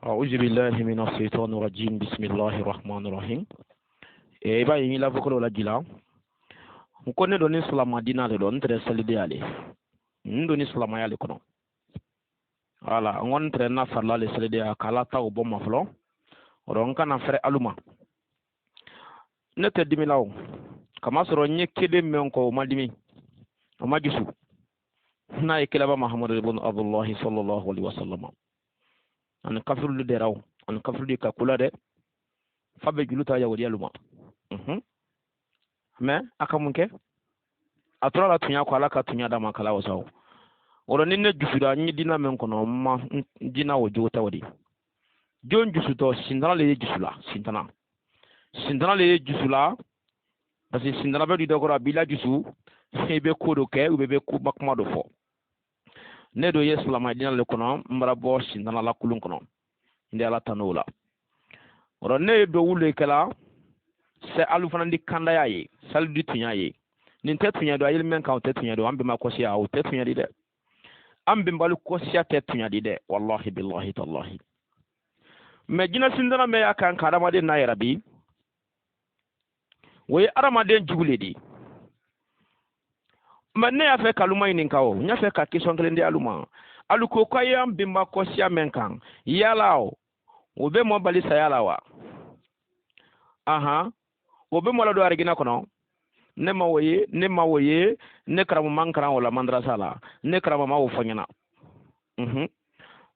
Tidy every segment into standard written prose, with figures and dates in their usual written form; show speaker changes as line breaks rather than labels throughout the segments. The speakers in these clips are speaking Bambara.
A'udhu billahi minash shaitani rajim. Bismillahir rahmanir rahim. E ba yi la fokolo la jila. Ko ne do ni silama dina le do n tɛrɛ saliden ale n do ni silamaya le kɔnɔ. Wala n kɔni tɛrɛ na farila le saliden k'ala ta o bɔ ma fɔlɔ. O rɔ n kana fɛrɛ alu ma. Ne tɛ dimi la o. Kamasɔrɔ n ye kelen mɛn kɔ o ma dimi. O ma jusu. N'a ye kelaba Mahamadu ibn Abdullahi sallallahu alaihi wasallam. Ani kafirulu dɛra o. Ani kafirulu ka kula dɛ. Fa bɛ julu ta yahudiyalu ma. Mais a ka mun kɛ? A tora la tunya ko ala ka tunya d'a ma kala wasa o. O rɔ ni ne jusura n ye dina min kɔnɔ n ma dina o jogo tɛ o de. Jon jusutɔ sintana le ye jusu la sintana. Sintana le ye jusu la parce que sintana bɛ di dɔ kɔrɔ a b'i la jusu i bɛ ko dɔ kɛ ou bien i bɛ kuma dɔ fɔ. Ne do ye silamɛ dina le kɔnɔ n bara bɔ sintana la kulun kɔnɔ. N de ala tanu o la. O rɔ ne ye dɔw le kɛla sɛ alu fana di kandaya ye salu di tunya ye. Nin tɛ tunya dɔn a yeli mɛn kan o tɛ tunya dɔn an bɛnba kɔsiya o tɛ tunya di dɛ. An bɛnbalu kɔsiya tɛ tunya di dɛ wallahi billahi tallahi. Mais jinɛ sintana mɛ y'a kan ka adamaden n'a yɛrɛ bi o ye adamaden jugu le di. Mais ne y'a fɛ k'alu ma ɲininka o n y'a fɛ ka question kelen di alu ma. Alu ko k'a y'an bɛnba kɔsiya mɛn kan yala o o bɛ mɔ bali saya la wa? Ahan o bɛ mɔ la don arigina kɔnɔ. Ne ma o ye ne ma o ye ne karamɔgɔ man karan o la madrasa la ne karamɔgɔ ma o fɔ ɲɛna.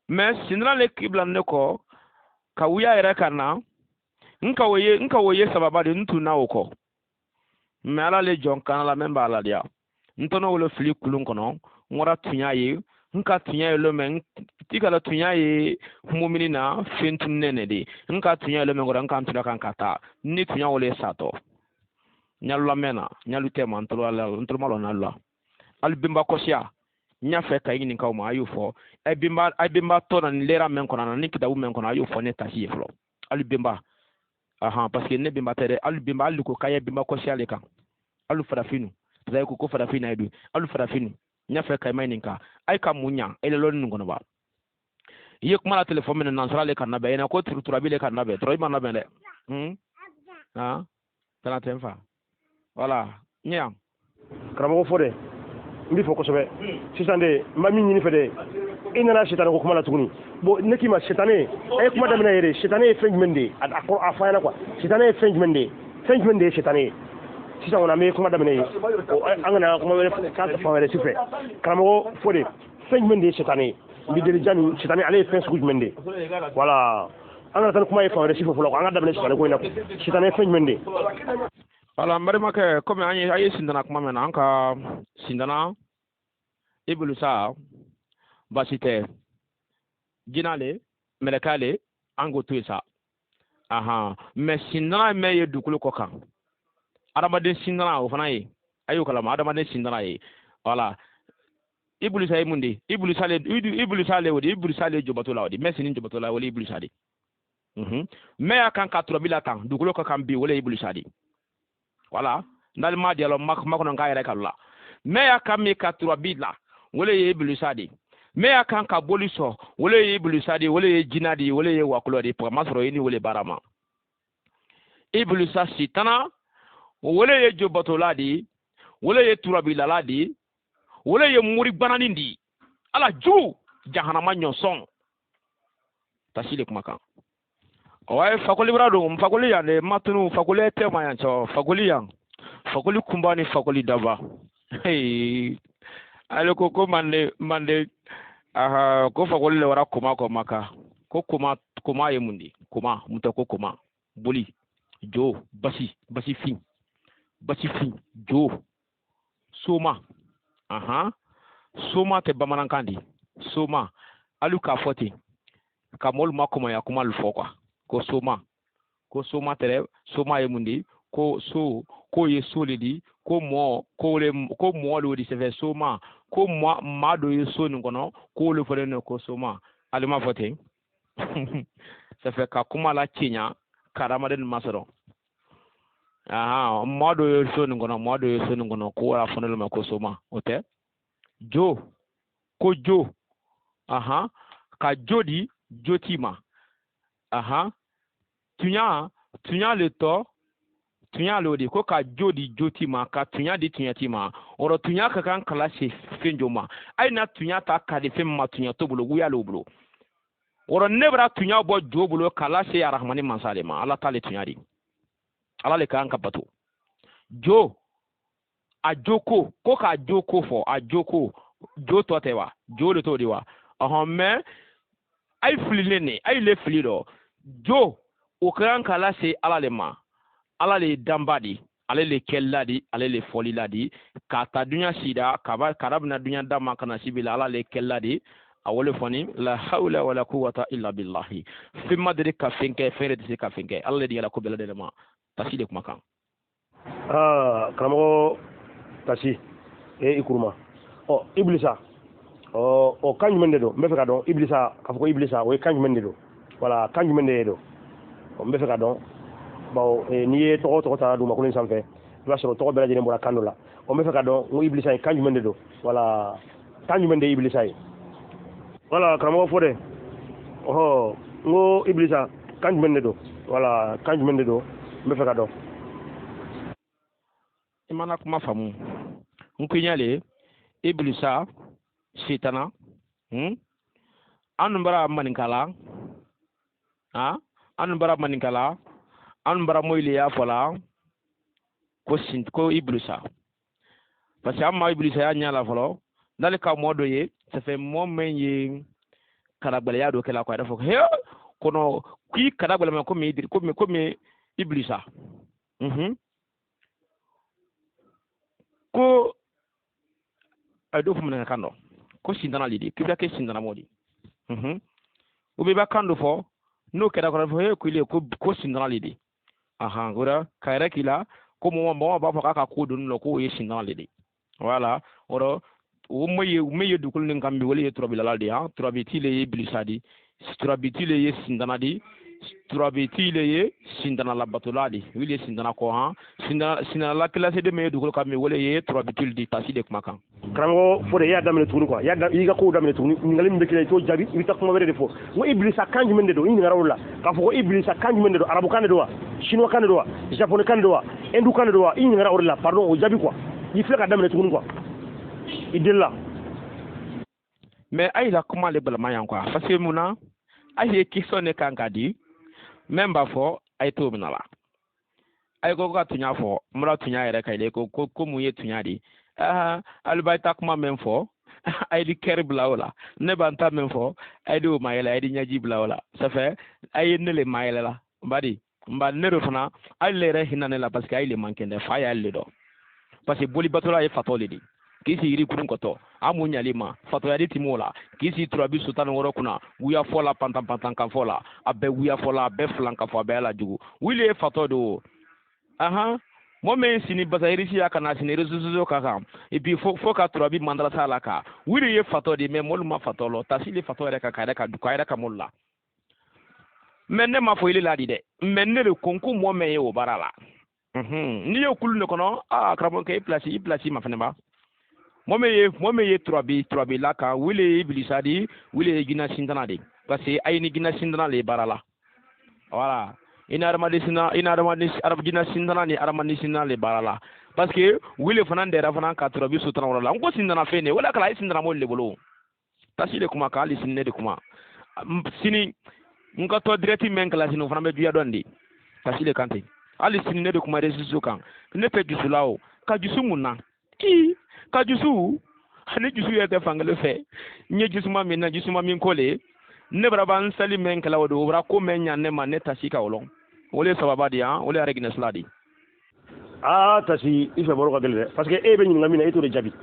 Mais sindra le k'i bila ne kɔ ka wuya yɛrɛ ka na n ka o ye n ka o ye sababa de n tun na o kɔ. Mais ala le jɔn kana la mɛ b'a la diya. N tɔnɔ wolo fili kulun kɔnɔ n wara tunya ye n ka tunya ye lɔ mɛ n ti ka la tunya ye mumini na fɛn tunnen ne de n ka tunya ye lɔ mɛ kɔrɔ n ka n tuna kan ka taa ni tunya wolo ye satɔ. Ɲalu lamɛn na ɲalu tɛ ma n tolo ma lɔ n'alu la. Alu bɛnba kɔsiya n y'a fɛ ka ɲininka o ma a y'o fɔ. A bɛnba tɔ na ni lera mɛn kɔnɔ na ni kitabu mɛn kɔnɔ a y'o fɔ ne tasi ye fɔlɔ. Alu bɛnba ahan parce que ne bɛnba tɛ dɛ. Alu bɛnba alu ko k'a ye bɛnba kɔsiya le kan. Alu farafinu parce que ko farafin na ye dun alu farafinu n y'a fɛ ka ma ɲininka a ye ka mun ɲa e lɔnni ninnu kɔnɔ ba. I ye kuma la telefɔni minɛ nansara le ka nabɛn ɲɛna ko turabi le ka nabɛn turabi ma nabɛn dɛ. Han kana tɛ n fa. Voilà n yan.
Karamɔgɔ fɔ dɛ n b'i fɔ kosɛbɛ sisan de n b'a min ɲini fɛ dɛ i nana sitanɛ ko kuma la tuguni bon ne k'i ma sitanɛ a ye kuma daminɛ yɛrɛ sitanɛ ye fɛn jumɛn de ye a fɔ an ɲɛna quoi sitanɛ ye fɛn jumɛn de ye fɛn jumɛn de ye sitanɛ ye sisan kɔni an bɛ kuma daminɛ ye an kana kuma wɛrɛ k'a fan wɛrɛ su fɛ karamɔgɔ fɔ de fɛn jumɛn de ye sitanɛ ye n b'i deli jani sitanɛ ale ye fɛn sugu jumɛn de ye voilà an kana taa ni kuma ye fan wɛrɛ su fɛ fɔlɔ an ka daminɛ sitanɛ ko in na sitanɛ ye fɛn jumɛn de ye.
Voilà n balimakɛ komi an ye a ye sintana kuma mɛn na an ka sintana ibulusa baasi tɛ jinɛ le mɛlɛkɛ le an k'o to yen sa ahan mais sintana mɛn ye dugukolo kɔ kan adamaden sintana o fana ye a y'o kalama adamaden sintana ye voilà ibulusa ye mun de ye ibulusa le ibulusa le o de ibulusa le jobato la o de mɛ sini jobato la o le ibulusa de mɛ y'a kan ka turabi la tan dugukolo kɔ kan bi o le ibulusa de. Voilà n'ale ma di ala ma kɔnɔ k'a yɛrɛ ka la mɛ y'a kan min ka turabi la o le ye ibulusa de mɛ y'a kan ka boli sɔn o le ye ibulusa de o le ye jinɛ de o le ye wakulɔ de kamasɔrɔ i ni o le baara ma ibulusa sitana o le ye jobatola de o le ye turabilala de o le ye muribananin de ala jugu jahanama ɲɔsɔn tasi le kumakan. Ouais, fakoli bra don fakoli yan de matunu fakoli tɛ ma yan cɔ fakoli yan fakoli kunba ni fakoli daba hey ale ko ko mande mande aha ko fakoli le wara koma ko maka ko koma koma ye mun di koma mun tɛ ko koma boli jo basi basi fin jo soma aha soma tɛ bamanankan di soma alu k'a fɔ ten ka mɔlu ma koma ya kuma lu fɔ quoi. Ko soma tɛrɛ soma ye mun di ko so ko ye so le di ko mɔ ko le ko mɔ le di sɛfɛ soma ko mɔ maa dɔ ye so nin kɔnɔ k'o le fɔlen don ko soma ale ma fɔ ten sɛfɛ ka kuma la tiɲɛ ka adamaden ma sɔrɔ ahan mɔ dɔ ye so nin kɔnɔ mɔ dɔ ye so nin kɔnɔ ko a fɔ ne ma ko soma o tɛ jo ko jo ahan ka jo di jo t'i ma. Ahan, tunya le tɔ, tunya le o de ko ka jo di joti ma, ka tunya di tunyati ma. O rɔ tunya ka kan kala se fɛn jo ma. A ye na tunya ta k'a di fɛn min ma, tunya t'o bolo, wuya l'o bolo. O rɔ ne bɛra tunya bɔ jo bolo k'a lase Arahamani mansa de ma. Ala t'ale tunya di, Ala le ka kan ka bato. Jo a jo ko k'a jo ko fɔ, a jo ko jo tɔ tɛ wa, jo de t'o di wa. Ɔhɔn, mais a ye fililen ne, a ye le fili dɔ. Jo o ka kan k'a lase Ala le ma. Ala le ye danba di, ale le kɛlila di, ale le fɔlila di. K'a ta dunya sida k'a daminɛ dunya da ma ka na sibi la, Ala le kɛlila di. A wale fɔni la hawla wala quwwata illa billahi. Fɛn ma deli ka fɛn kɛ, fɛn yɛrɛ tɛ se ka fɛn kɛ. Ala le di ala ko bɛɛ lajɛlen ma. Tasi de kuma kan.
Aa, karamɔgɔ Tasi e i kuruma. Ɔ Ibilisa, ɔ kan jumɛn de don? N bɛ fɛ ka dɔn Ibilisa, k'a fɔ ko Ibilisa o ye kan jumɛn de don? Wala kan jumɛn de don? N bɛ fɛ ka dɔn, bawo n'i ye tɔgɔ ta dugumakolo in sanfɛ, i b'a sɔrɔ tɔgɔ bɛɛ lajɛlen bɔra kan dɔ la. Ɔ n bɛ fɛ ka dɔn n ko Ibilisa ye kan jumɛn de don? Wala kan jumɛn de ye Ibilisa ye? Wala karamɔgɔ fɔ dɛ. Ɔhɔ, n ko Ibilisa kan jumɛn de don? Wala kan jumɛn de don? N bɛ fɛ ka dɔn.
I mana kuma faamu, n ko ɲale Ibilisa sitana, an bara maninkala, an bara maninkala, an bara moyili y'a fɔ la ko Ibilisa. Parce que an ma Ibilisa y'a ɲɛ la fɔlɔ, n'ale ka mɔ dɔ ye, ça fait mɔ min ye karagbɛlɛya dɔ kɛla quoi, a yɛrɛ fɔ he kɔnɔ k'i karagbɛlɛma komi Ibilisa. Ko a ye dɔ fɔ minɛ kan dɔ ko sintana le di, k'i bɛ kɛ sintana mɔ di. U bɛ kan dɔ fɔ n'o kɛra kɔrɔ fɔ he ko ile ko sintana le di. Ahan, o la ka yɛrɛ k'i la ko mɔgɔ b'a fɔ k'a ka ko donni lɔ k'o ye sintana le di. Voilà, o rɔ o min ye dugukolo nin kan bi, o le ye turabilala de ye. Han, turabiti le ye Ibilisa di, turabiti le ye sintana di, turabiti le ye sintana labatola di, wuli ye sintana kɔ. Han, sintana la kilasi de min ye dugukolo kan bi, o le ye turabiti di. Tasi de kuma kan.
Karamɔgɔ fɔ de, i y'a daminɛ tuguni quoi, i ka kow daminɛ tuguni. Ɲininkali min bɛ k'i la, i t'o jaabi, i bɛ taa kuma wɛrɛ de fɔ. N ko Ibilisa kan jumɛn de don? I ɲininkara o la k'a fɔ ko Ibilisa kan jumɛn de don? Arabu kan de don wa, chinois kan de don wa, japonais kan de don wa, hindu kan de don wa? I ɲininkara o de la, pardon, o jaabi quoi. I filɛ ka daminɛ tuguni quoi, i delila.
Mais a y'i la kuma le balama yan quoi, parce que mun na a ye question ne kan ka di même b'a fɔ a ye t'o minɛ la. A ye ko ka tunya fɔ, n bɔra tunya yɛrɛ kan ile ko mun ye tunya di. Alu b'a ta kuma min fɔ, a ye di kɛri bila o la. Ne b'an ta min fɔ, a ye di o mayɛlɛ, a ye di ɲɛji bila o la. Ça fait a ye ne le mayɛlɛ la. N ba di, n ba ne de fana, hali ne yɛrɛ hinɛ ne la parce que a ye le man kɛnɛ, fa y'ale le dɔn. Parce que bolibatola ye fatɔ le di. K'i si yiri kurun kɔtɔ, an mun ɲali ma, fatɔya di tim'o la. K'i si turabi so 16 kunna, wuya fɔ la, pantan pantan kan fɔ la, a bɛɛ wuya fɔ la, a bɛɛ filan kan fɔ, a bɛɛ la jugu. Wuli ye fatɔ de o. Ahan, mɔgɔ min sini basa irisi ya ka na sini réseaux sociaux kan, et puis fo ka turabi mandarasa la kan. Wuli ye fatɔ de, mais mɔlu ma fatɔ lɔ, tasi le fatɔ yɛrɛ kan k'a yɛrɛ ka du, k'a yɛrɛ ka mɔlu la. Mais ne ma fɔ ile la di dɛ, mais ne de ko n ko mɔgɔ min ye o baara la. N'i y'o kulu de kɔnɔ, aa karamɔgɔkɛ, i place ma fɛnɛ ba. Mɔgɔ min ye turabi la kan, wuli ye Ibilisa di, wuli ye jinɛ sintana de. Parce que a ye ni jinɛ sintana le baara la. Voilà. I ni hadamaden sintana, i ni hadamaden, jinɛ sintana ni hadamaden sintana le baara la. Parce que wuli fana dɛra fana ka turabi so 16 la. N ko sintana fɛn de, o la kala a ye sintana mɔli le bolo. Tasi de kuma kan, hali sini ne de kuma. Sini n ka tɔ direct min kɛla sini, o fana bɛ juguya dɔɔni de. Tasi de kan ten. Hali sini ne de kuma réseaux sociaux kan. Ne tɛ jusu la o. Ka jusu mun na? Ki ka jusu, ani jusu yɛrɛ tɛ fankelen fɛ. N ye jusuma min na, jusuma min ko le, ne bara ban sali min kɛla o de, o bara ko min ɲa ne ma, ne tasi ka o lɔn. O le sababa de yan, o le yɛrɛ ginɛsila de.
Aa Tasi, i fɛ baro ka gɛlɛn dɛ, parce que e bɛ ɲininka min na, e t'o de jaabi.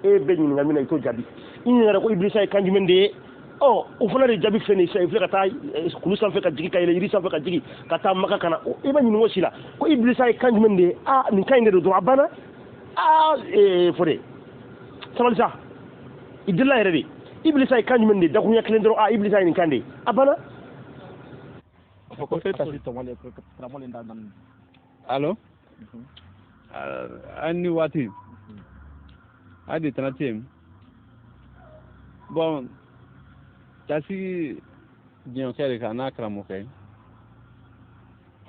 E bɛ ɲininka min na, i t'o jaabi. I ɲininkara ko Ibilisa ye kan jumɛn de ye? Ɔ o fana de jaabi filɛ nin ye sisan, i filɛ ka taa kulu sanfɛ ka jigin, ka yɛlɛ yiri sanfɛ ka jigin, ka taa Maka ka na. I bɛ ɲininka o si la ko Ibilisa ye kan jumɛn de ye? Aa nin kan in de don dɔrɔn, a banna. Aa Fode, sabali sa, i delila yɛrɛ de. Ibilisa ye kan jumɛn de ye? Dakuruɲɛ kelen dɔrɔn, aa Ibilisa ye nin kan de ye, a banna.
Allo? An ni waati. A de tana te. Bon, Tasi diɲɛkɛ de kan n'a karamɔgɔkɛ.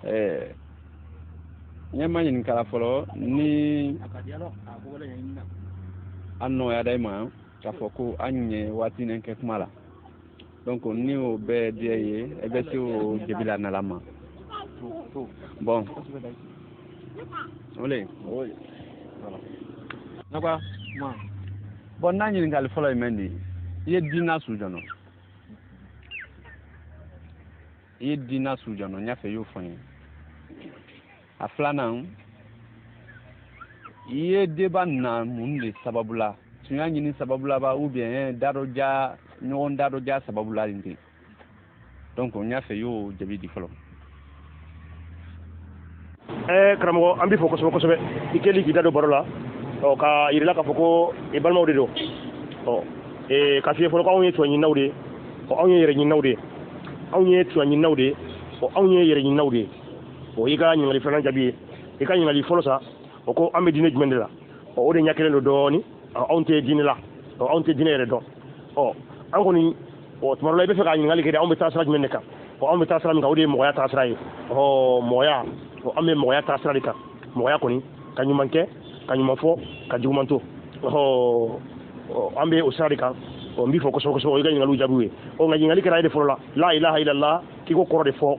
N ye ma ɲininkala fɔlɔ ni an nɔgɔyara i ma k'a fɔ ko an ye waati nin kɛ kuma la. Donc ni o bɛɛ diya ye, i bɛ se o jebi la nala ma. Bon. Ole.
Nakwa ma.
Bon, n'a ɲininkali fɔlɔ ye mɛn de ye. I ye diina su jɔnɔ. I ye diina su jɔnɔ, n y'a fɛ i y'o fɔ n ye. A filanan, i ye débat na mun de sababu la? Tunya ɲini sababu la ba ou bien da dɔ ja ɲɔgɔn da dɔ ja sababu la nin ten. Donc n y'a fɛ i y'o jaabi di fɔlɔ.
Karamɔgɔ, an b'i fo kosɛbɛ kosɛbɛ. I kɛli k'i da don baro la, ɔ ka yir'i la k'a fɔ ko i balimaw de don. Ɔ k'a f'i ye fɔlɔ ko anw ye tuɲa ɲininaw de ye, ɔ anw ye yɛrɛ ɲininaw de ye, anw ye tuɲa ɲininaw de ye, ɔ anw ye yɛrɛ ɲininaw de ye. O y'i ka ɲininkali filanan jaabi ye. I ka ɲininkali fɔlɔ sa, o ko an bɛ diinɛ jumɛn de la? Ɔ o de ɲɛ kelen don dɔɔnin. Anw tɛ diinɛ la, ɔ anw tɛ diinɛ yɛrɛ dɔn. Ɔ an kɔni, ɔ tuma dɔ la i bɛ fɛ ka ɲininkali kɛ de, anw bɛ taa sira jumɛn de kan? Ɔ anw bɛ taa sira min kan, o de ye mɔgɔya taasira ye. Ɔ mɔgɔya, ɔ an bɛ mɔgɔya taasira de kan. Mɔgɔya kɔni, ka ɲuman kɛ, ka ɲuman fɔ, ka juguman to. Ɔ an bɛ o sira de kan. Ɔ n b'i fɔ kosɛbɛ kosɛbɛ, o y'i ka ɲininkaliw jaabiw ye. Ɔ nka ɲininkali kɛra e de fɔlɔ la, la ilaha illallah, k'i ko kɔrɔ de fɔ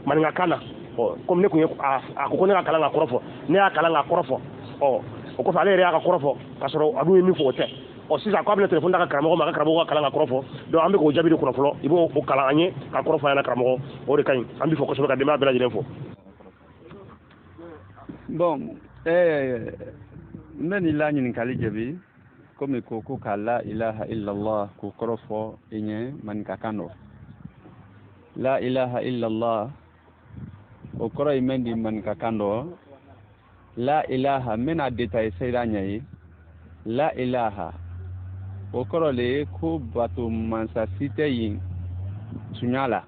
maninkakan na. Ɔ komi ne kun ye a ko ko ne ka kalan ka kɔrɔ fɔ, ne y'a kalan ka kɔrɔ fɔ. Ɔ o kɔfɛ ale yɛrɛ y'a ka kɔrɔ fɔ k'a sɔrɔ a dun ye min fɔ o tɛ. Ɔ sisan k'a bɛna telefɔni d'a ka karamɔgɔ ma, a ka karamɔgɔ ka kalan ka kɔrɔ fɔ. Donc an bɛ k'o jaabi de kɔnɔ fɔlɔ, i b'o kalan an ye ka kɔrɔ fɔ an ɲɛna karamɔgɔ, o de ka ɲi. An b'i fɔ kosɛbɛ ka denbaya bɛɛ lajɛlen fo.
Bon, n bɛ n'i la ɲininkali jaabi komi ko ko ka la ilaha illallah k'o kɔrɔ fɔ i ɲɛ maninkakan dɔ. La ilaha illallah o kɔrɔ ye mɛn di maninkakan dɔ. La ilaha, n bɛna détailler seyida ɲɛ ye. La ilaha o kɔrɔ le ye ko bato mansa si tɛ yen tuɲa la,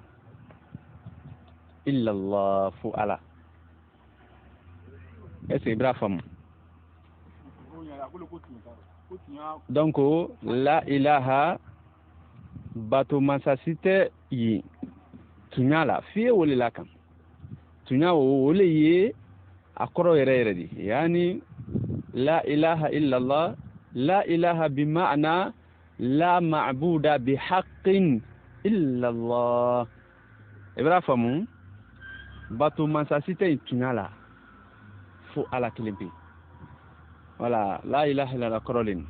illallah fo Ala. Est ce que i b'a faamu? Donc la ilaha bato mansa si tɛ yen tuɲa la, fiye o le la kan. Tuɲa o le ye a kɔrɔ yɛrɛ yɛrɛ de. Yani la ilaha illallah, la ilaha bi ma'ana la ma'buda bi haqqin illallah. I b'a faamu? Bato mansa si tɛ yen tuɲa la fo Ala kelen pe. Voilà, la ilaha illallah kɔrɔ le nin.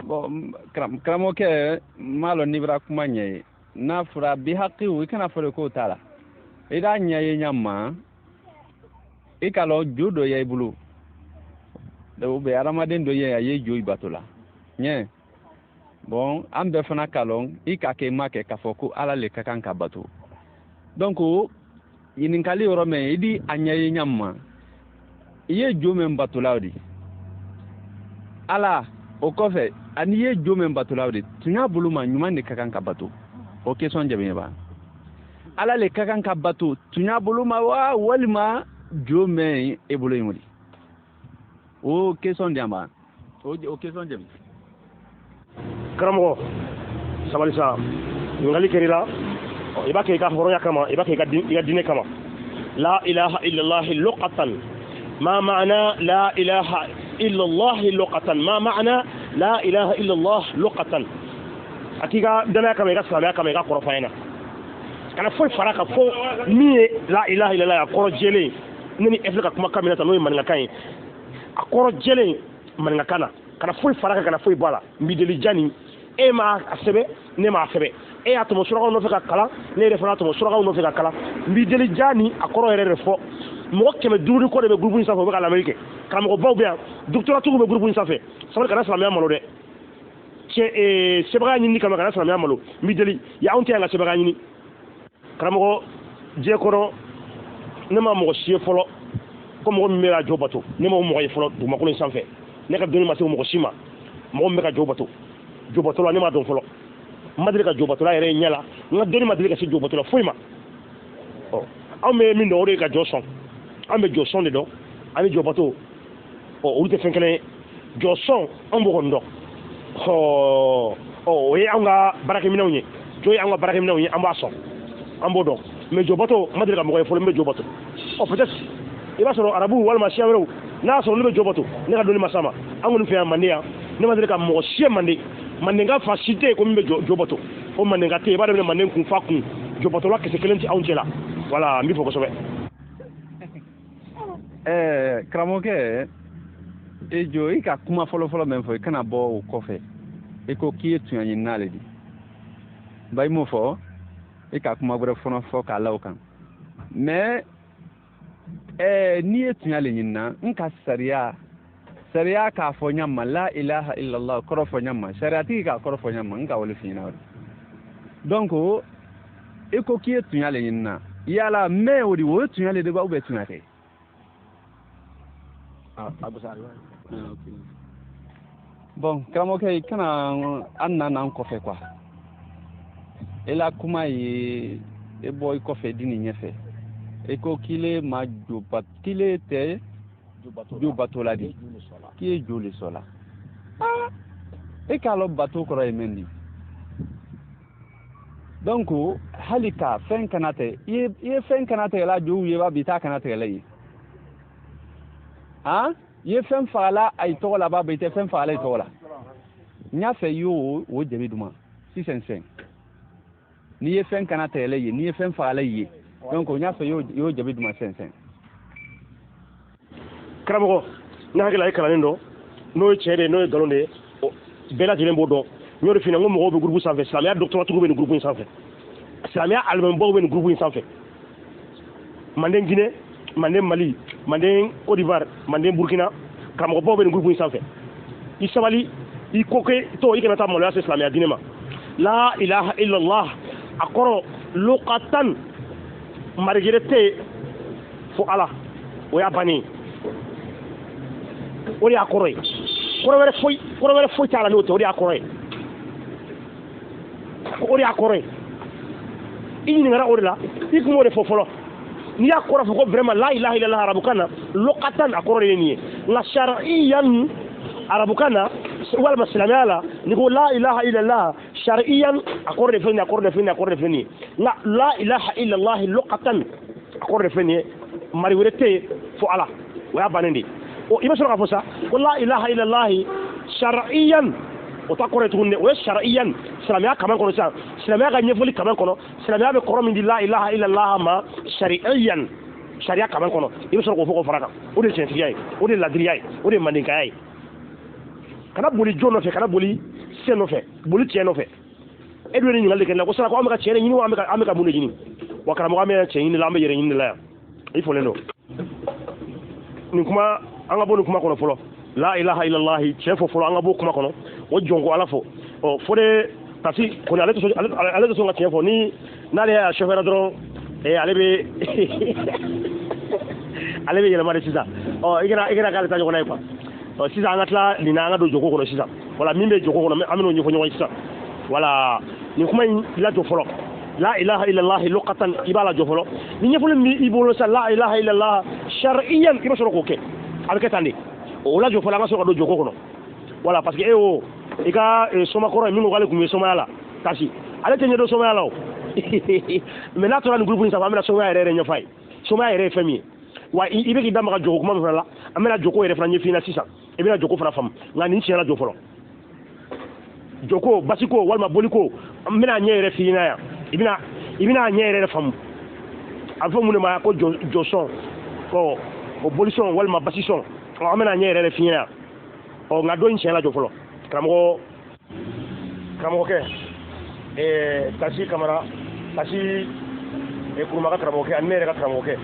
Bon, karamɔgɔkɛ, n m'a lɔn n'i bɛra kuma ɲɛ ye. N'a fɔra bi haqi, i kana fɔ de k'o t'a la. I d'a ɲɛ ye ɲa ma, i k'a lɔn jo dɔ y'i bolo, ou bien hadamaden dɔ ye a ye jo i bato la. Ɲɛ. Bon, an bɛɛ fana k'a lɔn i k'a kɛ i ma kɛ k'a fɔ ko Ala le ka kan ka bato. Donc ɲininkali yɔrɔ mɛn, i di a ɲɛ ye ɲa ma, i ye jo min bato la o de. Ala o kɔfɛ, ani i ye jo min bato la o de, tuɲa bolo ma ɲuman de ka kan ka bato. O question jaabi ye ba. Ala le ka kan ka bato tuɲa bolo ma wa walima jo mɛn e bolo yen o de. O question di yan ba. O question jaabi.
Karamɔgɔ, sabali sa, ɲininkali kɛr'i la, i b'a kɛ i ka hɔrɔnya kama, i b'a kɛ i ka diinɛ kama. La ilaha illallah luqatan, ma ma'ana la ilaha illallah luqatan, ma ma'ana la ilaha illallah luqatan. A k'i ka danaya kama, i ka silamɛya kama, i ka kɔrɔ fɔ an ɲɛna. Kana foyi fara kan fo min ye la ilaha illallah a kɔrɔ jɛlen. Ne ni e filɛ ka kumakan min na tan, n'o ye maninkakan ye, a kɔrɔ jɛlen maninkakan na. Kana foyi fara kan, kana foyi bɔ a la. N b'i deli jani, e m'a sɛbɛn, ne m'a sɛbɛn. E y'a tɔmɔ surakaw nɔfɛ ka kalan, ne yɛrɛ fana y'a tɔmɔ surakaw nɔfɛ ka kalan. N b'i deli jani, a kɔrɔ yɛrɛ de fɔ. Mɔgɔ 500 ni kɔ de bɛ groupe in sanfɛ, u bɛ ka lamɛnni kɛ. Karamɔgɔbaw bɛ yan, doctoratigiw bɛ groupe in sanfɛ. Sabali, kana silamɛya malo dɛ. Tiɲɛ sɛbɛya ɲini kama, kana silamɛya malo. N b'i deli, ya anw tɛ yan ka sɛbɛya ɲini. Karamɔgɔ, diɲɛ kɔnɔ ne ma mɔgɔ si ye fɔlɔ ko mɔgɔ min bɛ ka jo bato. Ne ma o mɔgɔ ye fɔlɔ dugumakolo in sanfɛ. Ne ka dɔnni ma se o mɔgɔ si ma, mɔgɔ min bɛ ka jo bato. Jo bato la, ne m'a dɔn fɔlɔ. N ma deli ka jo batola yɛrɛ ɲɛ la. N ka dɔnni ma deli ka se jo bato la foyi ma. Ɔ anw bɛ min dɔn, o de ye ka jɔ sɔn. An bɛ jɔ sɔn de dɔn ani jɔ bato. Ɔ olu tɛ fɛn kelen ye. Jɔ sɔn anw b'o kɔni dɔn. Ɔ o ye anw ka baarakɛminɛnw ye. Jo ye anw ka baarakɛminɛnw ye, an b'a sɔn. an b'o dɔn mais jobato n ma deli ka mɔgɔ ye fɔlɔ n bɛ jo bato ɔ peut-être i b'a sɔrɔ arabu walima siya wɛrɛw n'a y'a sɔrɔ olu bɛ jo bato ne ka dɔnni ma s'a ma an kɔni fɛ yan Mande yan ne ma deli ka mɔgɔ si ye Mande mandenka fa si tɛ yen ko min bɛ jo bato o mandenka tɛ yen i b'a daminɛ manden kun fa kun jobatola kisɛ kelen tɛ anw cɛ la voilà n b'i fɔ kosɛbɛ.
Karamɔgɔkɛ e jo i ka kuma fɔlɔfɔlɔ min fɔ i kana bɔ o kɔfɛ i ko k'i ye tuɲa ɲinina le di ba i m'o fɔ i ka kuma wɛrɛ fana fɔ k'a la o kan mais n'i ye tuɲa le ɲinina n ka sariya sariya k'a fɔ ɲa ma la ilaha illallah kɔrɔ fɔ ɲa ma sariyatigi k'a kɔrɔ fɔ ɲa ma n ka wale f'i ɲɛna o de donc i ko k'i ye tuɲa le ɲinina yala mɛ o de o ye tuɲa le de ba ou bien tuɲa tɛ. Bon karamɔgɔkɛ i kana an nana an kɔfɛ quoi e la kuma ye e bɔ i kɔfɛ di nin ɲɛfɛ e ko k'ile ma jo k'ile tɛ jo bato la de k'i ye jo le sɔrɔ la e k'a lɔn bato kɔrɔ ye mɛn di donc hali ka fɛn kana tɛ i ye fɛn kana tigɛ la jow ye ba bi t'a kana tigɛ la ye han i ye fɛn fagala a i tɔgɔ la ba i tɛ fɛn fagala i tɔgɔ la n y'a fɛ i y'o o jaabi d'u ma sisan sisan n'i ye fɛn kana tigɛ la ye n'i ye fɛn fagala ye donc n y'a fɛ i y'o jaabi d'u ma sisan sisan.
Karamɔgɔ ne hakili la i kalannen dɔn n'o ye tiɲɛ de ye n'o ye nkalon de ye bɛɛ lajɛlen b'o dɔn n y'o de f'i ɲɛna n ko mɔgɔw bɛ groupe sanfɛ silamɛya doctoratigiw bɛ nin groupe in sanfɛ silamɛya alimamibaw bɛ nin groupe in sanfɛ Manden Guinée Manden Mali Manden Côte d'Ivoire Manden Burkina karamɔgɔbaw bɛ nin groupe in sanfɛ i sabali i ko kɛ to i kana taa maloya se silamɛya diinɛ ma la ilaha illallah a kɔrɔ luqatan marigere tɛ yen fo Ala o y'a bannen ye o de y'a kɔrɔ ye kɔrɔ wɛrɛ foyi t'a la n'o tɛ o de y'a kɔrɔ ye o de y'a kɔrɔ ye i ɲininkara o de la i kun b'o de fɔ fɔlɔ n'i y'a kɔrɔ fɔ ko vraiment la ilaha illallah arabukan na luqatan a kɔrɔ de ye nin ye nka sariyan arabukan na walima silamɛya la n'i ko la ilaha illallah sariyan a kɔrɔ de filɛ nin ye a kɔrɔ de filɛ nin ye a kɔrɔ de filɛ nin ye nka la ilaha illallah luqatan a kɔrɔ de filɛ nin ye mari wɛrɛ tɛ yen fo Ala o y'a bannen de ye o i bɛ sɔrɔ k'a fɔ sa ko la ilaha illallah sariyan o ta kɔrɔ ye tuguni dɛ o ye sariyan silamɛya kaman kɔnɔ sisan silamɛya ka ɲɛfɔli kaman kɔnɔ silamɛya bɛ kɔrɔ min di la ilaha illallah ma sariyan sariya kaman kɔnɔ i bɛ sɔrɔ k'o fɔ k'o fara kan o de ye tiɲɛtigiya ye o de ye ladiriya ye o de ye mandenkaya ye kana boli jo nɔfɛ kana boli sen nɔfɛ boli tiɲɛ nɔfɛ e dun ye nin ɲininkali kɛ n na ko sara ko an bɛ ka tiɲɛ de ɲini wa an bɛ ka mun de ɲini wa karamɔgɔ an bɛ tiɲɛ ɲini la an bɛ yɛrɛ ɲini de la yan i fɔlen don nin kuma an ka bɔ nin kuma kɔnɔ fɔlɔ la ilaha illallah tiɲɛ fɔ fɔlɔ an ka bɔ kuma kɔnɔ o jɔn ko Ala fɔ ɔ fo de parce que kɔni ale tɛ sɔn ka tiɲɛ fɔ ni n'ale y'a chauffeur dɔrɔn ale bɛ ale bɛ yɛlɛma de sisan ɔ i kana k'ale ta ɲɔgɔnna ye quoi ɔ sisan an ka tila nin na an ka don joko kɔnɔ sisan voilà min bɛ joko kɔnɔ an bɛn'o ɲɛfɔ ɲɔgɔn ye sisan voilà nin kuma in lajɔ fɔlɔ la ilaha illallah luqatan i b'a lajɔ fɔlɔ ni ɲɛfɔli min b'i bolo sisan la ilaha illallah sariyan i bɛ sɔrɔ k'o kɛ a bɛ kɛ tan de o lajɔ fɔlɔ an ka sɔrɔ ka don joko kɔnɔ voilà parce que e y'o i ka somakɔrɔ ye min ko k'ale tun bɛ somaya la kasi ale tɛ ɲɛdɔn somaya la o mais n'a tora nin groupe in sanfɛ an bɛna somaya yɛrɛ ɲɛfɔ a ye somaya yɛrɛ ye fɛn min ye wa i bɛ k'i da maga joko kuma min fana la an bɛna joko yɛrɛ fana ɲɛf'i ɲɛna sisan i bɛna joko fana faamu nka nin tiɲɛ lajɔ fɔlɔ joko basiko walima boliko n bɛna ɲɛ yɛrɛ f'i ɲɛna yan i bɛna ɲɛ yɛrɛ faamu a bɛ fɔ mun de ma ko jɔsɔn ɔ o bolisɔn walima basisɔn ɔ an bɛna ɲɛ yɛrɛ f'i ɲɛna yan ɔ nka dɔ in tiɲɛ lajɔ fɔlɔ karamɔgɔkɛ Tasi Kamara Tasi Kuruma ka karamɔgɔkɛ ani ne yɛrɛ ka karamɔgɔkɛ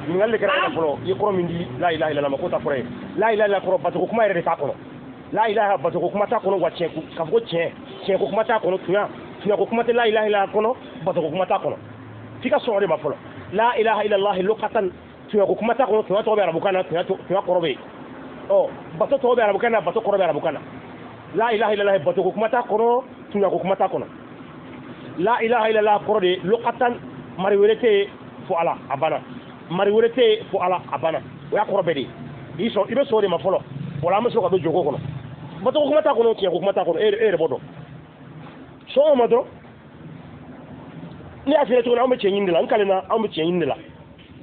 ɲininkali de kɛra e la fɔlɔ i ye kɔrɔ min di la ilaha illallah ma k'o ta kɔrɔ ye la ilaha illallah kɔrɔ batoko kuma yɛrɛ de t'a kɔnɔ la ilaha batoko kuma t'a kɔnɔ wa tiɲɛ k'a fɔ ko tiɲɛ tiɲɛ ko kuma t'a kɔnɔ tuɲa ko kuma tɛ la ilaha illallah kɔnɔ batoko kuma t'a kɔnɔ f'i ka sɔn o de ma fɔlɔ la ilaha illallah luqatan tuɲa ko kuma t'a kɔnɔ tuɲa tɔgɔ bɛ arabukan na tuɲa kɔrɔ bɛ yen ɔ bato tɔgɔ bɛ arabukan na bato kɔrɔ bɛ arabukan na la ilaha illallah bato ko kuma t'a kɔnɔ tuɲa ko kuma t'a kɔnɔ la ilaha illallah kɔrɔ de luqatan mari wɛrɛ tɛ yen fo Ala a banna mari wɛrɛ tɛ yen fo Ala a banna o y'a kɔrɔ bɛɛ de ye i sɔn i bɛ sɔn o de ma fɔlɔ wala an bɛ sɔrɔ ka don joko kɔnɔ bato ko kuma t'a kɔnɔ tiɲɛ ko kuma t'a kɔnɔ e yɛrɛ b'o dɔn sɔn o ma dɔrɔn. Ne y'a f'i ɲɛna cogo min na, anw bɛ tiɲɛ ɲini de la, n kalenna, anw bɛ tiɲɛ ɲini de la.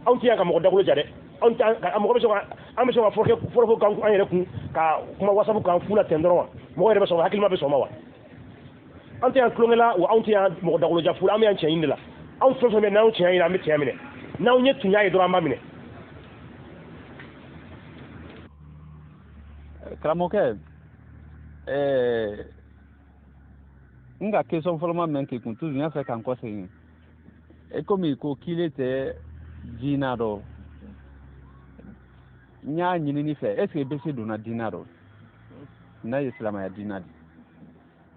Anw tɛ yan ka mɔgɔ dakolo ja dɛ. Anw tɛ an mɔgɔ bɛ sɔn ka an bɛ sɔn ka fɔlɔ kan an yɛrɛ kun ka kuma WhatsApp kan fu la ten dɔrɔn wa? Mɔgɔ yɛrɛ bɛ sɔn, hakilima bɛ sɔn ma wa? An tɛ yan tulonkɛ la wa, anw tɛ yan mɔgɔ dakolo ja fu la, an bɛ yan tiɲɛ ɲini de la. Anw fɛn fɛn bɛ n'anw tiɲɛ ɲini, an bɛ tiɲɛ minɛ. N'anw ye tunya ye dɔrɔn, an b'a minɛ.
Karamɔgɔkɛ, n ka question fɔlɔ ma mɛn k'i kun toujours n y'a fɛ k'an kɔsegin. E komi ko kile tɛ diina dɔ, n y'a ɲini fɛ, est ce que i bɛ se donna diina dɔ n'a ye silamɛya diina di?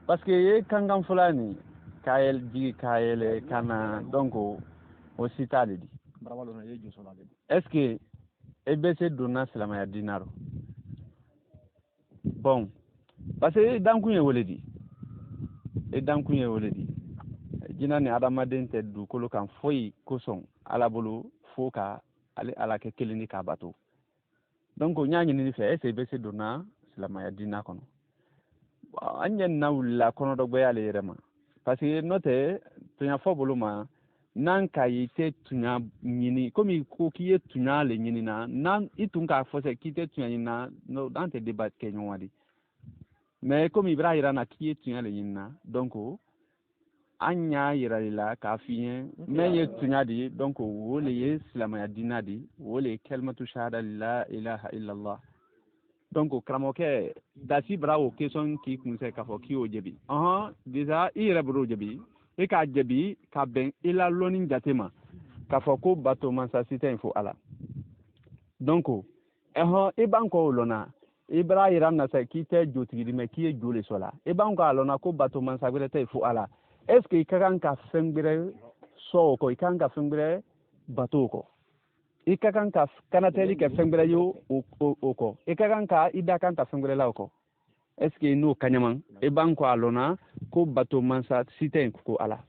Parce que i ye kankan fɔla nin k'a yɛlɛ jigi k'a yɛlɛ ka na, donc o si t'a de di. Est ce que i bɛ se donna silamɛya diina dɔ? Bon, parce que dankun ye wele di, i dankun ye wele di. Jinɛ ni adamaden tɛ dugukolo kan foyi kosɔn Ala bolo fo ka ale Ala kɛ kelen ni k'a bato. Donc n y'a ɲini fɛ, est ce que i bɛ se donna silamɛya diina kɔnɔ? An ɲɛ na wulila kɔnɔdɔgbɛya le yɛrɛ ma, parce que n'o tɛ tunya fɔ bolo ma, n'an ka ye i tɛ tunya ɲini, komi ko k'i ye tunya le ɲini na, n'an i tun k'a fɔ sɛ k'i tɛ tunya ɲini na, n'an tɛ débat kɛ ɲɔgɔn di. Mais komi i b'a yira na k'i ye tunya le ɲini na, donc an y'a yira i la k'a f'i ye min ye tunya di, donc o le ye silamɛya diina di, o le ye kalimatu shahada la ilaha illallah. Donc karamɔgɔkɛ dasi bara o question k'i kun sɛ k'a fɔ k'i y'o jaabi. Ɔhɔn, déjà i yɛrɛ bolo jaabi, i k'a jaabi ka bɛn i la lɔnni jate ma k'a fɔ ko bato mansa si tɛ yen fo Ala. Donc ɛhɔn, i b'an kɔ o lɔnna, i b'a yira na sa k'i tɛ jotigi di mɛ k'i ye jo le sɔrɔ la. I b'an kɔ a lɔnna ko bato mansa wɛrɛ tɛ yen fo Ala. Est ce que i ka kan ka fɛn wɛrɛ sɔn o kɔ, i ka kan ka fɛn wɛrɛ bato o kɔ, i ka kan ka kanatɛli kɛ fɛn wɛrɛ ye o kɔ, i ka kan ka i da kan ka fɛn wɛrɛ la o kɔ? Est ce que n'o ka ɲama, i b'an kɔ a lɔnna ko bato mansa si tɛ yen ko Ala.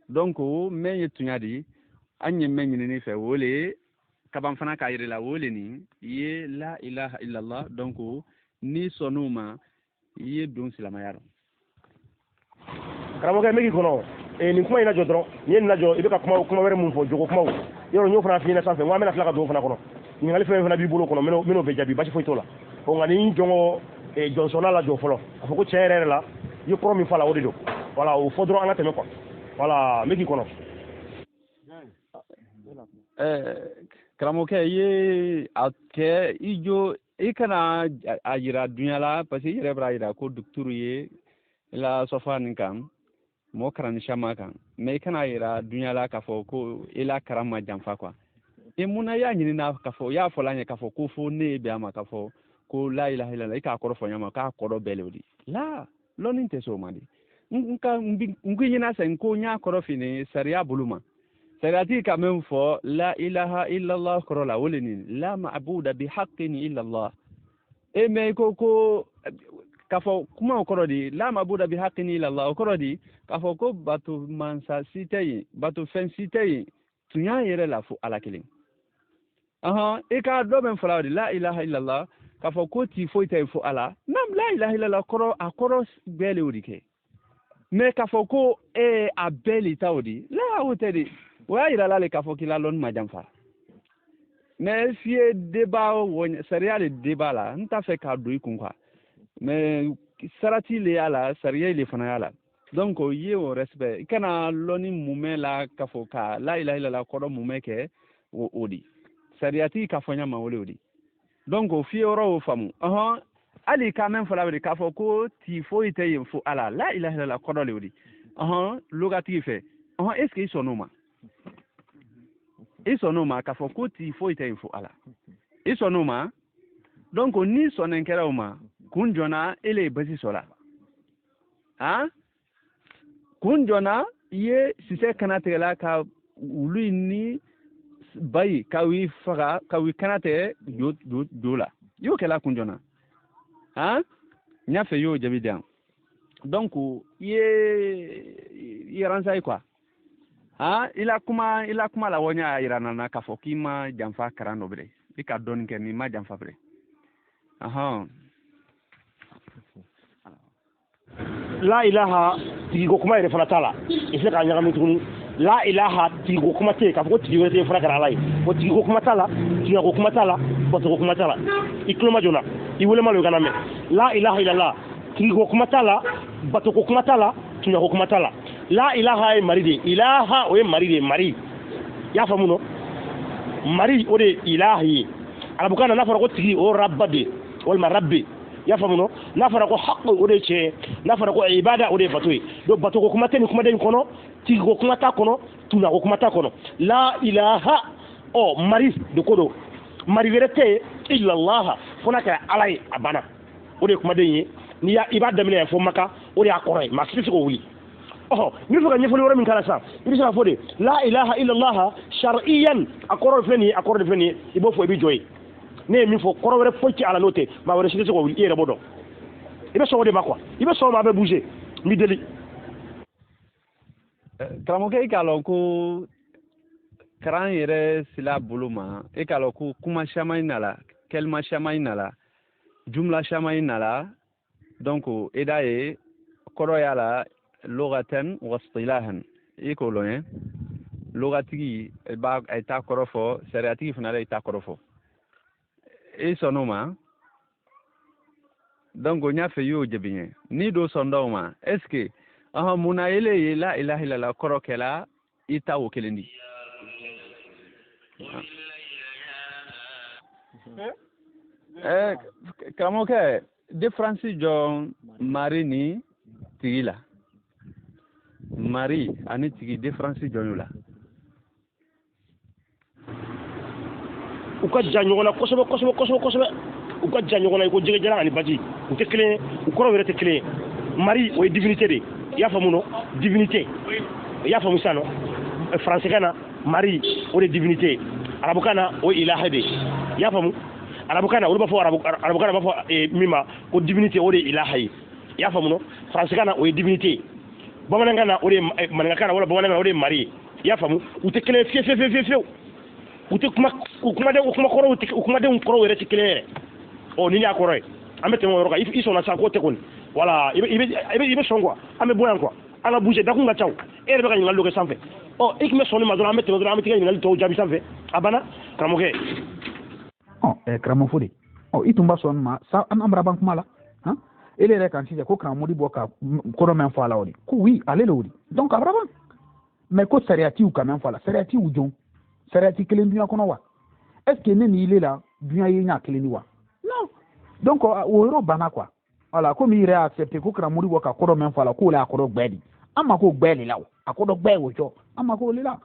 Donc mɛn ye tunya di, an ye mɛn ɲinini fɛ o le ye kaban fana k'a yira la, o le nin i ye la ilaha illallah. Donc n'i sɔnn'o ma, i ye don silamɛya rɔ.
Karamɔgɔkɛ, n bɛ k'i kɔnɔ nin kuma in lajɔ dɔrɔn, nin ye nin lajɔ, i bɛ ka kuma wɛrɛ mun fɔ, jogo kumaw yɔrɔ n y'o fana f'i ɲɛna sanfɛ, n ko an bɛna tila ka don o fana kɔnɔ. Ɲininkali fɛn fana b'i bolo kɔnɔ, n bɛn'o bɛɛ jaabi, basi foyi t'o la. Ɔ nka ni jɔngɔ jɔnsɔnna lajɔ fɔlɔ, a fɔ ko tiɲɛ yɛrɛ yɛrɛ la, i ye kɔrɔ min fɔ a la o de don. Voilà, o fɔ dɔrɔn an ka tɛmɛ quoi. Voilà, n bɛ k'i kɔnɔ.
Karamɔgɔkɛ, i ye a kɛ i jo, i kana a yira dunya la, parce que i yɛrɛ b'a yira ko docteur ye i la sɔfa nin kan, mɔgɔ kalanni caman kan, mais i kana yira dunya la k'a fɔ ko i la kalan ma janfa quoi. I munna i y'a ɲini na k'a fɔ, i y'a fɔ la ɲɛ k'a fɔ ko fo ne ye bɛn a ma k'a fɔ ko la ilaha illallah, i k'a kɔrɔ fɔ ɲɔgɔn ma k'a kɔrɔ bɛɛ le o di la, lɔnni tɛ se o ma di. N ka n ko ɲɛna sɛ, n ko n y'a kɔrɔ f'i sariya bolo ma, sariyatigi ka min fɔ la ilaha illallah kɔrɔ la, o le nin la ma'buda bi haqqin illallah. E mɛ i ko ko k'a fɔ kuma o kɔrɔ di, la ma'buda bi haqqin illallah o kɔrɔ di k'a fɔ ko bato mansa si tɛ yen, bato fɛn si tɛ yen tunya yɛrɛ la fo Ala kelen. Ɔhɔn, i k'a dɔ bɛ fɔla o de la ilaha illallah, k'a fɔ ko ti foyi tɛ yen fo Ala. Nam la ilaha illallah kɔrɔ, a kɔrɔ bɛɛ le o de kɛ. Mais k'a fɔ ko a bɛɛ le ta o di la, o tɛ de. O y'a yira la le k'a fɔ k'i la lɔnni ma janfa. Mais f'i ye débat wɔ, sariya le débat la, n t'a fɛ k'a don i kun quoi. Mais sarati le y'a la, sariya le fana y'a la. Donc i ye o respect, i kana lɔnni mumɛ la k'a fɔ ka la ilaha illallah kɔrɔ mumɛ kɛ o di. Sariyatigi k'a fɔ ɲɛ ma o le o di. Donc o f'i ye yɔrɔ o faamu. Ɔhɔn, hali k'a mɛn fɔla o de k'a fɔ ko ti foyi tɛ yen fo Ala, la ilaha illallah kɔrɔ le o di. Ɔhɔn, logatigi fɛ. Ɔhɔn, est ce que i sɔnn'o ma? I sɔnn'o ma k'a fɔ ko ti foyi tɛ yen fo Ala? I sɔnn'o ma? Donc n'i sɔnnen kɛra o ma, kun jɔnna e le ye basi sɔrɔ? Han? Kun jɔnna i ye sisɛ kana tigɛ la ka wulu ni bayi ka i faga ka i kana tigɛ jo jo jo la, i y'o kɛla kun jɔnna? Han? N y'a fɛ i y'o jaabi di yan. Donc i ye i renseigné quoi. Han, i la kuma la wɔɲa y'a yira nana k'a fɔ k'i ma janfa kalan dɔ bere, i ka dɔɔni kɛ n'i ma janfa bere. Ɔhɔn.
La ilaha tigiko kuma yɛrɛ fana t'a la, i tɛ se k'a ɲagami tuguni. La ilaha tigiko kuma tɛ yen k'a fɔ ko tigi wɛrɛ tɛ yen fura kɛra ala ye. O tigiko kuma t'a la, tiɲɛko kuma t'a la, batoko kuma t'a la. I tulo ma joona, i wele ma don i kana mɛn. La ilaha illallah, tigiko kuma t'a la, batoko kuma t'a la, tiɲɛko kuma t'a la. La ilaha ye mari de ye. Ilaha o ye mari de ye, mari. I y'a faamu nɔ? Mari o de ye ilahi ye. Arabukan na, n'a fɔra ko tigi, o ye rabba de ye walima rabbi. I y'a faamu nɔ? N'a fɔra ko haq, o de ye tiɲɛ ye. N'a fɔra ko ibada, o de ye bato ye. Donc batoko kuma tɛ nin kumaden in kɔnɔ, tigiko kuma t'a kɔnɔ, tunako kuma t'a kɔnɔ. La ilaha, ɔ mari de ko don, mari wɛrɛ tɛ yen, illallah, fo n'a kɛra ala ye, a banna. O de ye kumaden ye. N'i y'a i b'a daminɛ yan fo Maka, o de y'a kɔrɔ ye. Maa si tɛ se k'o wuli. Ɔhɔ, n'i bɛ fɛ ka ɲɛfɔli wɛrɛ min k'a la sisan, i bɛ se k'a fɔ de la ilaha illallah shar'iyan, a kɔrɔ filɛ nin ye, a kɔrɔ de filɛ nin ye. I b'o fɔ, i bɛ jɔ yen. Ne ye min fɔ, kɔrɔ wɛrɛ foyi tɛ a la n'o tɛ. Maa wɛrɛ si tɛ se k'o wuli, i yɛrɛ b'o dɔn. I bɛ sɔn o de ma quoi, i bɛ sɔn o ma, a bɛ bouger, n b'i deli.
Karamɔgɔkɛ, i k'a lɔn ko karan yɛrɛ sila bolo ma, e k'a lɔn ko kuma caman nala, kɛlima caman nala, jumla caman nala. Donc i da ye kɔrɔ y'a la lugatan wa istilahan, i k'o lɔn ye. Lugatigi i b'a i t'a kɔrɔ fɔ, sariyatigi fana la i t'a kɔrɔ fɔ. I sɔnn'o ma? Donc n y'a fɛ i y'o jaabi n ye. N'i do sɔn dɔw ma, est ce que ɔhɔn mun na ele ye la ilaha illallah kɔrɔ kɛla i ta o kelen di? Karamɔgɔkɛ, différence jɔn mari ni tigi la? Mari ani tigi, différence jɔn y'o la?
U ka jan ɲɔgɔn na kosɛbɛ kosɛbɛ kosɛbɛ kosɛbɛ. U ka jan ɲɔgɔn na i ko jɛgɛjalan ani baji. U tɛ kelen ye, u kɔrɔ yɛrɛ tɛ kelen ye. Mari o ye divinité de ye, i y'a faamu nɔ? Divinité, i y'a faamu sisan nɔ? Faransikan na, mari o de ye divinité ye. Arabukan na, o ye ilaha de ye. I y'a faamu? Arabukan na, olu b'a fɔ arabukan na, b'a fɔ min ma ko divinité, o de ye ilaha ye. I y'a faamu nɔ? Faransikan na, o ye divinité ye. Bamanankan na, o de ye maninkakan na wala bamanankan na, o de ye mari ye. I y'a faamu? U tɛ kelen ye fiyewu fiyewu fiyewu fiyewu. U tɛ kuma, u kumadenw, u kuma kɔrɔw tɛ, u kumadenw kɔrɔw yɛrɛ tɛ kelen yɛrɛ. Ɔ ni y'a kɔrɔ ye, an bɛ tɛmɛ o yɔrɔ kan. I sɔnna sisan k'o tɛ kɔni. Voilà, i bɛ sɔn quoi, an bɛ bɔ yan quoi, an ka bouger, dakun ka ca o. E yɛrɛ bɛ ka ɲininkali dɔ kɛ sanfɛ. Ɔ i tun bɛ sɔn nin ma dɔrɔn, an bɛ tɛmɛ dɔrɔn, an bɛ t'i ka ɲininkali tɔw jaabi sanfɛ. A banna, karamɔgɔkɛ.
Ɔ karamɔgɔ Fode, ɔ i tun ba sɔn nin ma sa, an bara ban kuma la han. Ele yɛrɛ kan sisan ko karamɔgɔ bɔ ka kɔrɔ mɛn fɔ a la, o de ko oui, ale le o de. Donc a bara ban. Mais ko sariyatiw ka mɛn fɔ a la, sariyatiw jɔn? Sariyati kelen duɲa kɔnɔ wa? Est ce que ne ni ile la duɲa ye ɲa kelen ni wa? Non. Donc o yɔrɔ banna quoi. Voilà, komi i yɛrɛ y'a accepté ko karamɔgɔ bɔ ka kɔrɔ mɛn fɔ a la, k'o le y'a kɔrɔ gbɛ di. An ma ko gbɛ de la o, a kɔrɔ gbɛ o jɔ, an ma k'o le la.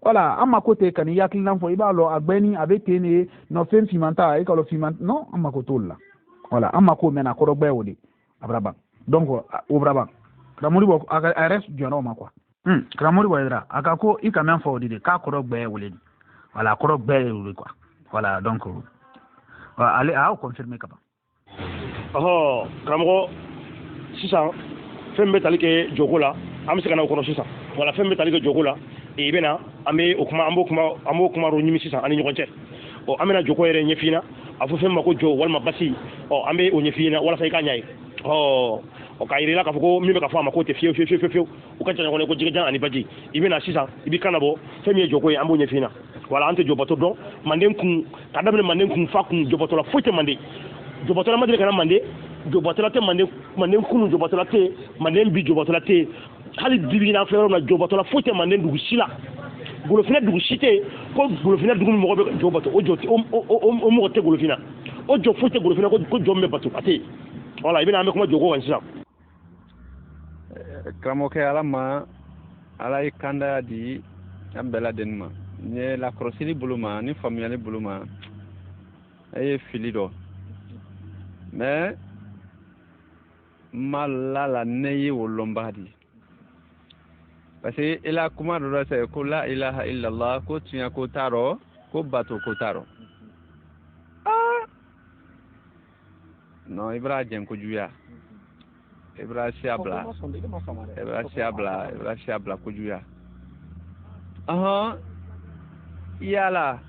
Voilà, an ma ko ten ka n'i hakilina fɔ, i b'a lɔn a gbɛni a bɛ ten de nɔ, fɛn finman ta e ka lɔn finman non, an ma ko t'o la. Voilà, an ma ko mɛn na kɔrɔ gbɛ o de, a bara ban. Donc o bara ban. Karamɔgɔ bɔ a yɛrɛ jɔnna o ma quoi. Karamɔgɔ bɔ yɛrɛ a ka ko i ka mɛn fɔ o de k'a kɔrɔ gbɛ o de. Voilà, a kɔrɔ gbɛ o de quoi. Voilà, donc ale a y'o confirmer ka ban.
Ɔhɔ karamɔgɔ, sisan fɛn bɛ tali kɛ joko la, an bɛ se ka na o kɔnɔ sisan. Voilà, fɛn bɛ tali kɛ joko la, i bɛ na, an bɛ o kuma, an b'o kuma, an b'o kuma ɲimi sisan an ni ɲɔgɔn cɛ. Ɔ an bɛna joko yɛrɛ ɲɛf'i ɲɛna, a fɔ fɛn ma ko jo walima basi. Ɔ an bɛ o ɲɛf'i ɲɛna walasa i k'a ɲɛ ye. Ɔ k'a yir'i la k'a fɔ ko min bɛ ka fɔ a ma k'o tɛ fiyewu fiyewu fiyewu fiyewu. U ka jan ɲɔgɔn na ko jɛgɛjan ani baji. I bɛ na sisan, i b'i kan labɔ fɛn min ye joko ye, an b'o ɲɛf'i ɲɛna. Voilà, an tɛ jobato dɔn manden kun, ka daminɛ manden kun fa kun, jobatɔla foyi tɛ manden. Jobatɔla ma deli ka na manden, jobatɔla tɛ manden, manden kunu jobatɔla tɛ yen, manden bi jobatɔla tɛ yen. Hali bibi in na, an filɛ yɔrɔ min na, jobatɔla foyi tɛ manden dugu si la. Golofinɛ dugu si tɛ yen ko golofinɛ dugu min mɔgɔ bɛ jo bato, o jo o mɔgɔ tɛ golofinna, o jɔ foyi tɛ golofinna ko jɔ min bɛ bato, a tɛ yen. Voilà, i bɛna an bɛ kuma joko kan sisan.
Karamɔgɔkɛ, ala ma ala ye kandaya di an bɛɛ lajɛlen ma. N ye lakɔlɔsili bolo ma ni faamuyali bolo ma, e ye fili dɔ mais n ma la la ne ye o lɔnbaga di, parce que i la kuma dɔ la sɛ ko la ilaha illallah, ko tiɲɛ ko t'a rɔ, ko bato ko t'a rɔ. Ah non, i bɛna jɛn kojuguya, i bɛna siya bila, i bɛna siya bila, i bɛna siya bila kojuguya. Ɔhɔn, yala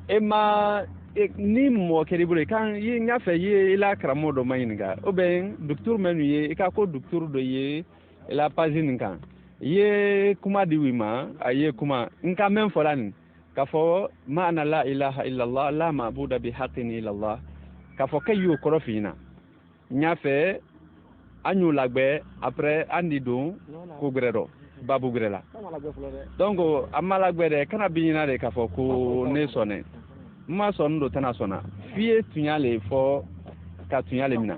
e ma ni mɔgɔ kɛr'i bolo i kan i n y'a fɛ i ye i la karamɔgɔ dɔ ma ɲininka ou bien docteur minnu ye i ka ko docteur dɔ ye i la page nin kan, I ye kuma di u ma, a ye kuma n ka mɛn fɔla nin k'a fɔ maana la ilaha illallah la ma'buda bi haqqin illallah, k'a fɔ k'e y'o kɔrɔ f'i ɲɛna. N y'a fɛ an y'o lagbɛ, après an di don ko gbɛrɛ dɔ babu gbɛrɛ la. Donc an ma lagbɛ dɛ, kana bin ɲɛna de k'a fɔ ko ne sɔnna. N ma sɔn don tɛna sɔnna f'i ye tunya le fɔ ka tunya le minɛ.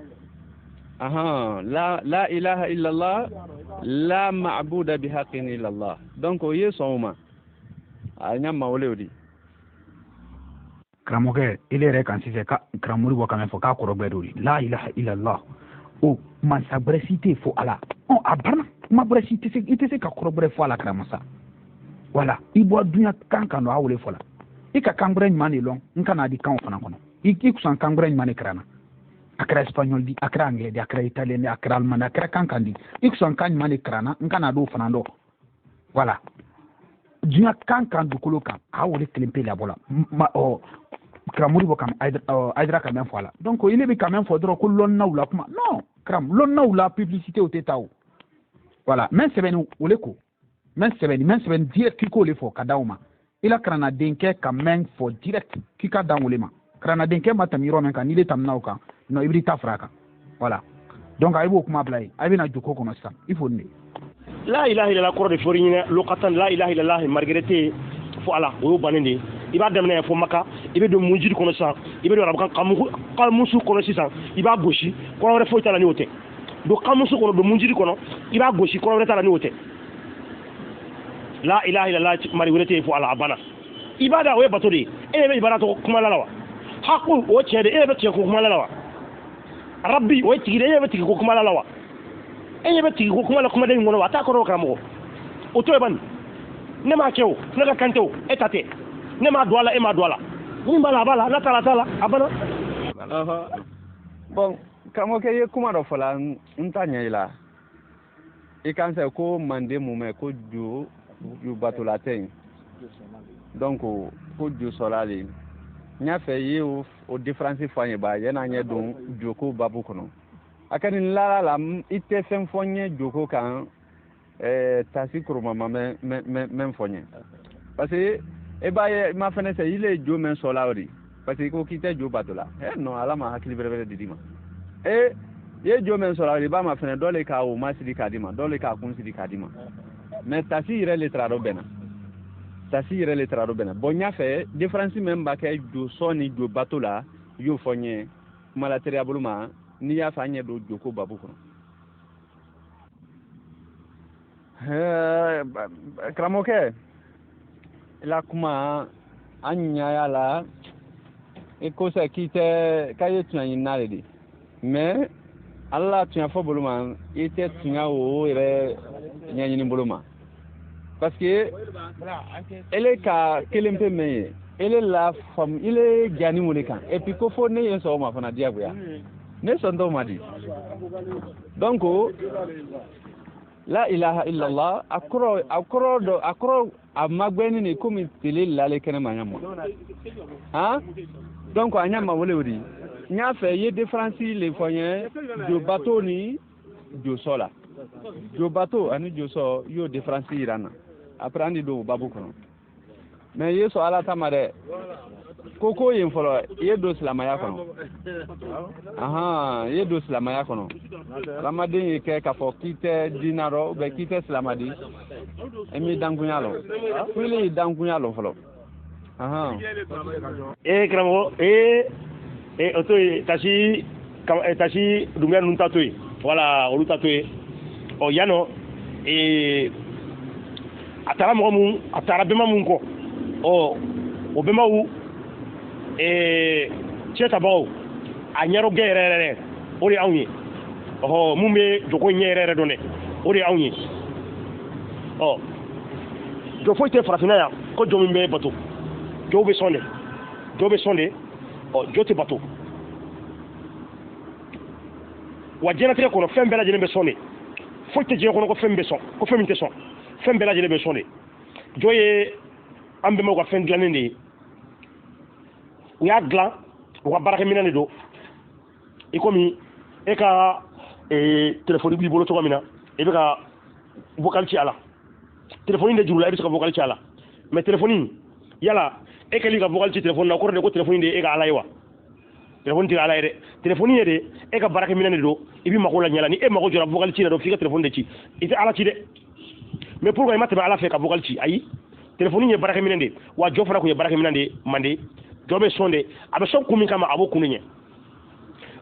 Ahan, la la ilaha illallah la ma'buda bi haqqin illallah. Donc o ye sɔn o ma, a ɲa ma o le o di.
Karamɔgɔkɛ, ile yɛrɛ kan sisan ka karamɔgɔ bɔ ka mɛn fɔ k'a kɔrɔ gbɛ do de la ilaha illallah, o mansa gbɛrɛ si tɛ fo Ala. Ɔ a banna, kuma gbɛrɛ si tɛ se, i tɛ se ka kɔrɔ gbɛrɛ fɔ a la karamɔgɔ sa. Wala i bɔ dunya kan kan don a wele fɔ la, i ka kan gbɛrɛ ɲuman de lɔn, n kana di kanw fana kɔnɔ. I kusan kan gbɛrɛ ɲuman de karanna, a kɛra espagnol di, a kɛra anglais di, a kɛra italien di, a kɛra allemand di, a kɛra kan kan di, i kusan kan ɲuman de karanna, n kana d'o fana dɔn. Wala dunya kan kan dugukolo kan a wele kelen pe labɔ la ma. Ɔ karamɔgɔ bɔ ka Ayidara ka mɛn fɔ a la. Donc ile bɛ ka mɛn fɔ dɔrɔn ko lɔnnaw la kuma non, karam lɔnnaw la publicité o tɛ taa o. Voilà, mɛn sɛbɛnni o le ko mɛn sɛbɛnni direct k'i k'o le fɔ ka d'aw ma. I la karannadenkɛ ka mɛn fɔ direct k'i ka dan o le ma. Karannadenkɛ ma tɛmɛ yɔrɔ min kan, n'i le tɛmɛna o kan non, i b'i ta fara a kan. Voilà, donc a b'o kuma bila yen, a bɛna joko kɔnɔ sisan, il faut nin de.
La ilaha illallah kɔrɔ de fɔr'i ɲɛna lokatan la ilaha illallah margarete fo Ala, o y'o bannen de ye. I b'a daminɛ fo Maka, i bɛ don munjiri kɔnɔ sisan, i bɛ don arabukan kamusu kɔnɔ sisan, i b'a gosi, kɔrɔ wɛrɛ foyi t'a la ni o tɛ. Don kamusu kɔnɔ, don munjiri kɔnɔ, i b'a gosi, kɔrɔ wɛrɛ t'a la ni o tɛ. La ilaha illallah mari wɛrɛ tɛ yen fo Ala, a banna. Ibada o ye bato de ye, e de bɛ ibada tɔgɔ kuma la wa? Haku o ye tiɲɛ de, e de bɛ tiɲɛ ko kuma la wa? Rabbi o ye tigi de, e de bɛ tigi ko kuma la wa? E ɲɛ bɛ tigi ko kuma la kumaden in kɔnɔ wa? A t'a kɔrɔ karamɔgɔ, o to ye bani. Ne m'a kɛ o, ne ka kan tɛ o, e ta tɛ. Ne m'a don a la, e m'a don a la. Min b'a la a b'a la, n'a t'a la a t'a la, a banna.
Bon, karamɔgɔkɛ ye kuma dɔ fɔ la, n t'a ɲɛ i la. I kan sɛ ko manden mun mɛ ko jo batola tɛ yen. Donc ko jo sɔrɔla le. N y'a fɛ i ye o différence fɔ an ye ba, yan'an ɲɛ don joko babu kɔnɔ. A ka nin lala la, i tɛ fɛn fɔ n ye joko kan, tasi koromama mɛn fɔ n ye. Parce que e b'a ye ma fɛnɛ sɛ ile ye jo mɛn sɔrɔla o de. Parce que i ko k'i tɛ jo bato la. Non, Ala ma hakili bɛrɛbɛrɛ di ma. I ye jo mɛn sɔrɔla o de, i b'a ma fɛnɛ dɔ le k'a o ma siri k'a di ma, dɔ le k'a kun siri k'a di ma. Mais tasi yɛrɛ le taara dɔ bɛnna. Tasi yɛrɛ le taara dɔ bɛnna. Bon, n y'a fɛ différence min b'a kɛ jo sɔn ni jo bato la, i y'o fɔ n ye kuma la teriya bolo ma. N'i y'a fɛ an ɲɛ don joko babu kɔnɔ. Karamɔgɔkɛ, i la kuma an ɲɛ y'a la, i ko sɛ k'i tɛ k'a ye tunya ɲinina de di, mais Ala tunya fɔ bolo ma, i tɛ tunya o yɛrɛ ɲɛɲini bolo ma. Parce que ele ka kelen pe mɛn ye, ele la faamu, ele jani mun de kan, et puis ko fo ne ye sɔn o ma fana diyagoya. Ne sɔn t'o ma di. Donc la ilaha illallah a kɔrɔ a magbɛnni de komi tele lale kɛnɛ ma ɲa ma. Han? Donc a ɲa ma wele o di. N y'a fɛ i ye différence le fɔ n ye jo bato ni jo sɔ la. Jo bato ani jo sɔ, i y'o différence yira n na. Après an di don o babu kɔnɔ. Mais i ye sɔn Ala ta ma dɛ. Ko yen fɔlɔ, i ye don silamɛya kɔnɔ. Ahan, i ye don silamɛya kɔnɔ. Hadamaden ye kɛ k'a fɔ k'i tɛ diinɛ dɔn ou bien k'i tɛ silamɛ di, i m'i dankunya lɔn. Fo ile y'i dankunya lɔn fɔlɔ. Ahan.
Karamɔgɔ, o to yen, tasi Dunbiya ninnu ta to yen. Voilà, olu ta to yen. Ɔ yan nɔ, a taara mɔgɔ mun, a taara bɛnba mun kɔ, ɔ o bɛnbaw cɛ tabagaw a ɲɛrɔ gɛn yɛrɛ yɛrɛ, o de y'anw ye. Ɔhɔ, mun bɛ joko ɲɛ yɛrɛ yɛrɛ dɔn dɛ, o de y'anw ye. Ɔ jɔ foyi tɛ farafinna yan ko jɔ min bɛ bato, jɔw bɛ sɔn de, jɔ bɛ sɔn de, ɔ jɔ tɛ bato. Wa diɲɛlatigɛ kɔnɔ fɛn bɛɛ lajɛlen bɛ sɔn de, foyi tɛ diɲɛ kɔnɔ ko fɛn min bɛ sɔn, ko fɛn min tɛ sɔn, fɛn bɛɛ lajɛlen bɛ sɔn de. Jɔ ye an bɛnbaw ka fɛn dilannen de ye, u y'a dilan u ka baarakɛminɛn de don. I komi e ka telefɔni b'i bolo cogo min na, i bɛ ka vocal ci a la, Téléphone de juru la, i bɛ se ka vocal ci a la. Mais téléphone, yala e kɛlen ka vocal ci téléphone na, o kɔrɔ de ko téléphone de e ka ala ye wa? Téléphone tɛ ala ye dɛ. Téléphone ye de e ka baarakɛminɛn de don, i b'i mago la ɲɛ la. Ni e mago jɔra vocal ci la dɔrɔn, f'i ka téléphone de ci, i tɛ ala ci dɛ. Mais pourquoi i ma tɛmɛ ala fɛ ka vocal ci? Ayi, téléphone ye baarakɛminɛn de, wa jɔ fana kun ye baarakɛminɛn de. Manden jɔ bɛ sɔn de, a bɛ sɔn kun min kama, a b'o kun de ɲɛ.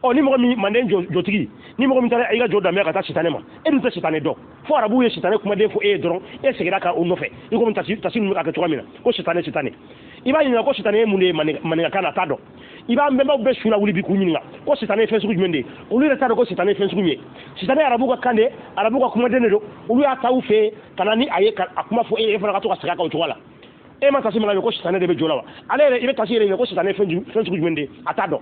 Ɔ ni mɔgɔ min manden jɔtigi, ni mɔgɔ min taara i ka jɔ danbe ka taa sitanɛ ma, e dun tɛ sitanɛ dɔn. Fo arabuw ye sitanɛ kumaden fɔ e ye dɔrɔn, e seginna ka o nɔfɛ i komi tasi ninnu bɛ ka kɛ cogoya min na, ko sitanɛ sitanɛ. I b'a ɲininka ko sitanɛ ye mun de ye maninkakan na, a t'a dɔn. I b'an bɛnbaw bɛɛ su lawuli bi k'u ɲininka ko sitanɛ ye fɛn sugu jumɛn de ye, olu yɛrɛ t'a dɔn ko sitanɛ ye fɛn sugu min ye. Sitanɛ ye arabuw ka kan de, arabuw ka kumaden de don. Olu y'a ta u fɛ yen ka na ni a ye ka a kuma fɔ e ye, e fana ka to ka segin a kan o cogoya la. E ma tasi mana ko sitanɛ de bɛ jɔ la wa? Ale yɛrɛ i bɛ tasi yɛrɛ ɲininka ko sitanɛ ye fɛn sugu jumɛn de ye, a t'a dɔn.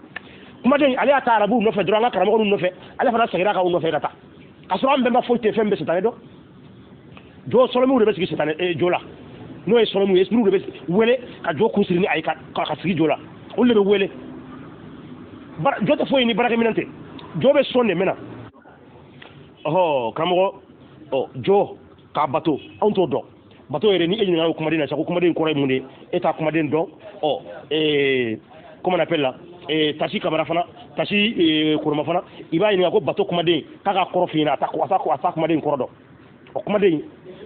Kumaden ale y'a ta arabuw nɔfɛ dɔrɔn, an ka karamɔgɔ ninnu nɔfɛ, ale fana seginna ka u nɔfɛ ka taa. K'a sɔrɔ an bɛnba foyi tɛ fɛn bɛɛ sitanɛ dɔn. Jɔ sɔlɔmiw de bɛ sigi sitanɛ jɔ la, n'o ye sɔlɔmiw ye, esipiriw de bɛ wele ka jɔ kun siri ni a ye ka sigi jɔ la, olu de bɛ wele. Jɔ tɛ foyi ni baarakɛminɛn tɛ, jɔ bɛ sɔn de mɛna. Ɔhɔ karamɔgɔ, ɔ jɔ k'a bato anw t'o dɔn. Bato yɛrɛ ni e ɲininka o kumaden na sisan ko kumaden kɔrɔ ye mun de ye, e t'a kumaden dɔn. Ɔ comment on appelle là, tasi kamara fana, tasi koroma fana, i b'a ɲininka ko bato kumaden k'a ka kɔrɔ f'i ɲɛna, a t'a kumaden kɔrɔ dɔn. O kumaden,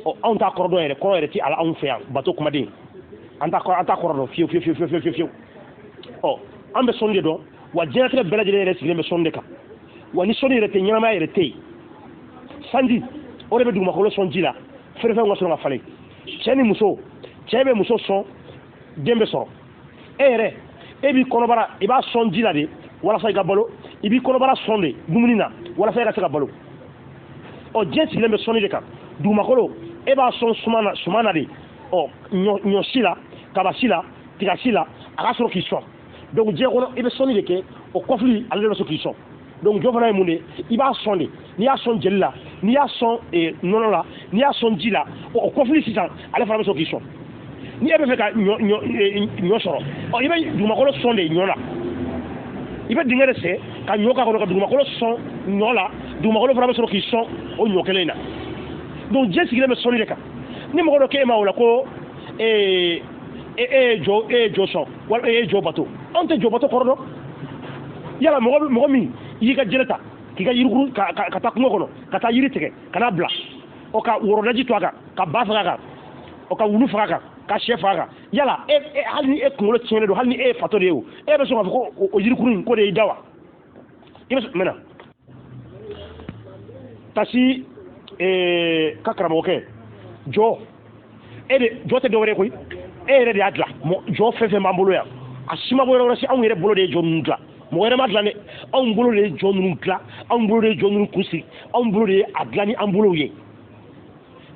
ɔ anw t'a kɔrɔ dɔn yɛrɛ, kɔrɔ yɛrɛ ti ala anw fɛ yan. Bato kumaden an t'a kɔrɔ dɔn fiyewu fiyewu fiyewu fiyewu fiyewu. Ɔ an bɛ sɔnni de dɔn, wa diɲɛlatigɛ bɛɛ lajɛlen yɛrɛ sigilen bɛ sɔnni de kan. Wa ni sɔnni yɛrɛ tɛ, ɲɛnamaya yɛrɛ tɛ yen. Sanji o de bɛ dugumakolo sɔn ji la, feerefɛnw ka sɔrɔ ka falen. Cɛ ni muso, cɛ bɛ muso sɔn, den bɛ sɔrɔ. E yɛrɛ e b'i kɔnɔbara, i b'a sɔn ji la de walasa i ka balo, i b'i kɔnɔbara sɔn de dumuni na walasa i ka se ka balo. Ɔ diɲɛ sigilen bɛ sɔnni de kan. Dugumakolo e b'a sɔn suman na de, ɔ ɲɔ si la, kaba si la, tiga si la, a ka sɔrɔ k'i sɔn. Donc diɲɛ kɔnɔ i bɛ sɔnni de kɛ, o kɔfili ale de bɛ sɔn k'i sɔn. Donc jɔ fana ye mun de ye, i b'a sɔn de, n'i y'a sɔn jeli la, n'i y'a sɔn nɔnɔ la, n'i y'a sɔn ji la, o kɔfili sisan ale fana bɛ sɔn k'i sɔn. Ni e bɛ fɛ ka ɲɔ sɔrɔ, ɔ i bɛ dugumakolo sɔn de ɲɔ la, i bɛ dingɛ de sen ka ɲɔ k'a kɔnɔ ka dugumakolo sɔn ɲɔ la, dugumakolo fana bɛ sɔrɔ k'i sɔn o ɲɔ kelen in na. Donc diɲɛ sigilen bɛ sɔnni de kan. Ni mɔgɔ dɔ k'e ma o la ko e ye jɔ sɔn walima e ye jɔ bato, anw tɛ jɔ bato kɔrɔ dɔn. Yala mɔgɔ min y'i ka jele ta k'i ka yirikuru ka taa kungo kɔnɔ ka taa yiri tigɛ ka n'a bila, ɔ ka worɔdaji to a kan, ka ba faga a kan, ɔ ka wulu faga a kan, ka sɛ faga a kan, yala e hali ni e kunkolo tiɲɛnen don, hali ni e ye fatɔ de ye o, e bɛ sɔn k'a fɔ ko o yirikuru in ko de y'i da wa? I bɛ sɔn mɛna tasi ka karamɔgɔkɛ jɔ, e de jɔ tɛ dɔwɛrɛ ye koyi, e yɛrɛ de y'a dilan. Jɔ fɛn fɛn b'an bolo yan, a si ma bɔ yɔrɔ wɛrɛ si, anw yɛrɛ bolo de ye jɔ ninnu dilan, mɔgɔ wɛrɛ ma dilan dɛ. Anw bolo de ye jɔ ninnu dilan, anw bolo de ye jɔ ninnu kun siri, anw bolo de ye a dilan ni an bolow ye.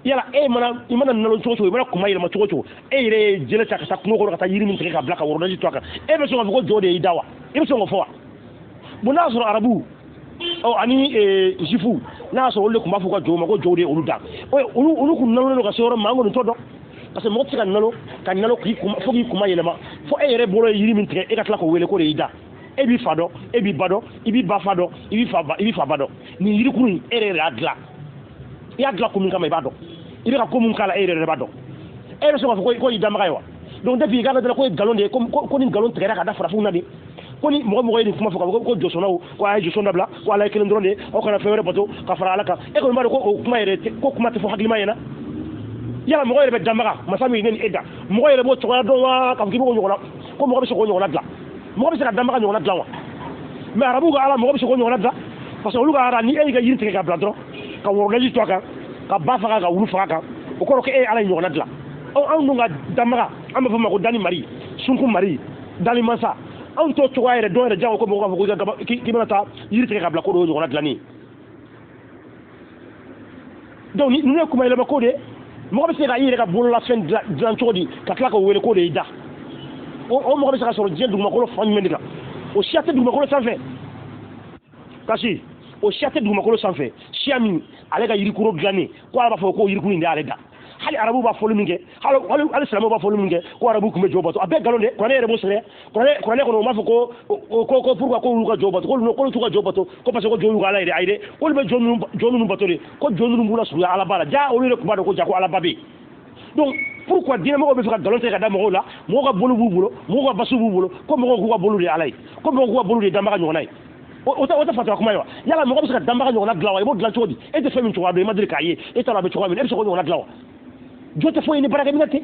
Yala e mana i mana nalon cogo cogo, i mana kuma yɛlɛma cogo cogo, e yɛrɛ ye jele ta ka taa kungo kɔnɔ ka taa yiri min tigɛ ka bila ka worɔdaji to a kan, e bɛ sɔn k'a fɔ ko jɔ de y'i da wa? I bɛ sɔn k'o fɔ wa? Bon n'a y'a sɔrɔ arabu ɔ ani zifu, n'a y'a sɔrɔ olu de tun b'a fɔ u ka jɔw ma ko jɔw de ye olu da, olu kun nalonnen don ka se yɔrɔ min ma, an kɔni t'o dɔn. Parce que mɔgɔ tɛ se ka nalo ka nalo k'i kuma fo k'i kuma yɛlɛma, fo e yɛrɛ bolo ye yiri min tigɛ, e ka tila k'o wele ko de y'i da. E b'i fa dɔn, e b'i ba dɔn, i b'i ba fa dɔn, i b'i fa ba dɔn. Nin yirikuru in e yɛrɛ de y'a dilan, i y'a dilan ko min kama i b'a dɔn, i bɛ ka ko mun k'a la e yɛrɛ de b'a dɔn. E bɛ sɔn k'a fɔ ko y'i danbaga ye wa? Donc depuis i k'a dɔn ko ye nkalon de ye, ko ni nkalon tigɛra ka da farafinw na de, ko ni mɔgɔ mɔgɔ ye nin kuma fɔ k'a fɔ ko jɔsɔnnaw ko a ye jɔsɔn dabila, ko ala ye kelen dɔrɔn de ye, aw kana fɛn wɛrɛ bato ka fara ala kan, e kɔni b'a dɔn ko o kuma yɛrɛ ko kuma tɛ fɔ hakilima ɲɛna. Yala mɔgɔ yɛrɛ bɛ danbaga masa min ne ni e da, mɔgɔ yɛrɛ b'o cogoya dɔn wa k'a fɔ k'i b'o ɲɔgɔnna, ko mɔgɔ bɛ se k'o ɲɔgɔnna dilan, mɔgɔ bɛ se ka danbaga ɲɔgɔnna dilan wa? Mais arabuw ka ala mɔgɔ bɛ se k'o ɲɔgɔnna dilan, parce que olu ka ala ni e y'i ka yiri tigɛ ka bila dɔrɔn ka worɔdaji to a kan, ka ba faga ka wulu faga kan, o kɔrɔ ko e ye ala ɲɔgɔnna dilan. Ɔ anw dun ka danbaga, an b'a fɔ ma ko dani mari, sunkun mari, dani mansa, anw t'o cogoya yɛrɛ dɔn yɛrɛ, jango ko mɔgɔ k'a fɔ ko k'i bɛna taa yiri tigɛ ka bila ko dɔ y'o ɲɔgɔnna dilanni ye. Donc ninnu ye kuma yɛlɛma ko de ye. Mɔgɔ bɛ se ka i yɛrɛ ka bololafɛn dilan cogo di ka tila k'o wele k'o de y'i da? O mɔgɔ bɛ se ka sɔrɔ diɲɛ dugumakolo fan jumɛn de kan? O siya tɛ dugumakolo sanfɛ. Kasi o siya tɛ dugumakolo sanfɛ, siya min ale ka yirikuru dilannen ko ala b'a fɔ ko yirikuru in de y'ale da. Hali arabuw b'a fɔli min kɛ, hali silamɛw b'a fɔli min kɛ ko arabuw tun bɛ jɔ bato, a bɛɛ nkalon de. Kuranɛ yɛrɛ b'o sɛbɛn, kuranɛ kɔnɔ o m'a fɔ ko ko pourquoi ko olu ka jɔ bato, k'olu t'u ka jɔ bato ko parce que ko jɔ y'u ka ala ye dɛ, ayi dɛ, k'olu bɛ jɔ ninnu bato de, ko jɔ ninnu b'u la surunya alaba la, ja olu yɛrɛ tun b'a dɔn ko ja ko alaba bɛ yen. Donc pourquoi diinɛ mɔgɔw bɛ fɛ ka nkalon tigɛ ka da mɔgɔw la, mɔgɔw ka bolo b'u bolo, mɔgɔw ka basu b'u bolo, ko mɔgɔw k'u ka bolo de ye ala ye, ko mɔgɔw k'u ka bolo de ye danbaga ɲɔgɔnna ye? O tɛ fatɔ kuma ye wa? Yala mɔgɔ bɛ se ka danbaga ɲɔgɔnna dilan wa? I b'o dilan cogo di? E tɛ fɛn min cogoya dɔn, i ma deli k'a ye, e t'a dɔn a bɛ cogoya min na, e bɛ se k'o ɲɔgɔnna dilan wa? Jo tɛ foyi ni baarakɛminɛ tɛ.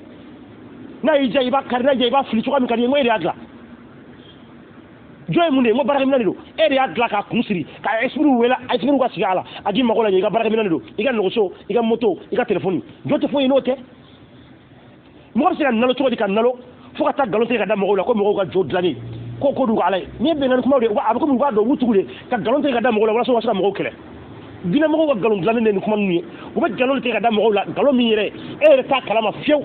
N'a y'i diya i b'a kari, n'a y'i diya i b'a fili cogoya min ka di i ye, n ko e de y'a dilan. Jo ye mun de ye? N ko baarakɛminɛ de don. E de y'a dilan k'a kun siri ka esprit wele, esprit ka sigi a la, a k'i mago lajɛ. I ka baarakɛminɛ de don, i ka nɛgɛso, i ka moto, i ka telefɔni. Jo tɛ foyi ye n'o tɛ. Mɔgɔ bɛ se ka nalo cogo di ka nalo fo ka taa nkalon tigɛ ka da mɔgɔw la ko mɔgɔw ka jo dilanni ko d'u ka ala ye? N'i ye bɛnkanni kumaw de, a bɛ komi u b'a dɔn, u b'u tugu de ka nkalon tigɛ ka da mɔgɔw la walasa u ka se ka mɔgɔw kɛlɛ. Diinɛ mɔgɔw ka nkalon dilannen de ni kuma ninnu ye. U bɛ nkalon tigɛ ka da mɔgɔw la, nkalon min yɛrɛ e yɛrɛ t'a kalama fiyewu,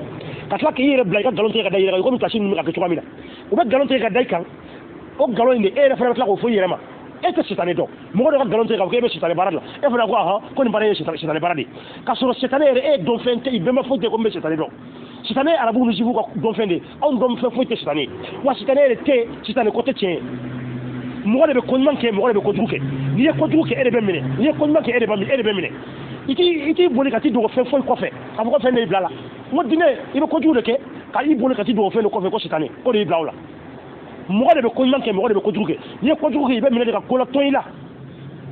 ka tila k'i yɛrɛ bila i ka nkalon tigɛ ka da i yɛrɛ kan, komi tasi ninnu bɛ ka kɛ cogoya min na. U bɛ nkalon tigɛ ka da i kan, o nkalon in de e yɛrɛ fana bɛ tila k'o fɔ i yɛrɛ ma. E tɛ sitanɛ dɔn, mɔgɔ dɔ ka nkalon tigɛ k'a fɔ k'e bɛ sitanɛ baara de la, e fana ko ahɔn, ko nin baara ye sitanɛ baara de ye, k'a sɔrɔ sitanɛ yɛrɛ e dɔn fɛn tɛ, i bɛnba foyi tɛ ko n bɛ sitanɛ dɔn. Sitanɛ ye arabuw ni zifuw ka dɔn fɛn de ye, anw dɔn fɛn foyi tɛ sitanɛ ye. Wa sitanɛ yɛrɛ tɛ, sitanɛ ko tɛ tiɲɛ ye. Mɔgɔ de bɛ koɲuman kɛ, mɔgɔ de bɛ kojugu kɛ. N'i ye kojugu kɛ, e de bɛ minɛ. N'i ye koɲuman kɛ, e de bɛ minɛ. I t'i boli ka t'i dogo fɛn foyi kɔfɛ k'a fɔ ko fɛn de y'i bila la. N ko diinɛ, i bɛ kojugu de kɛ ka i boli ka t'i dogo fɛn de kɔfɛ ko sitanɛ o de y'i bila o la. Mɔgɔ de bɛ koɲuman kɛ, mɔgɔ de bɛ kojugu kɛ. N'i ye kojugu kɛ, i bɛ minɛ de ka ko latɔn i la.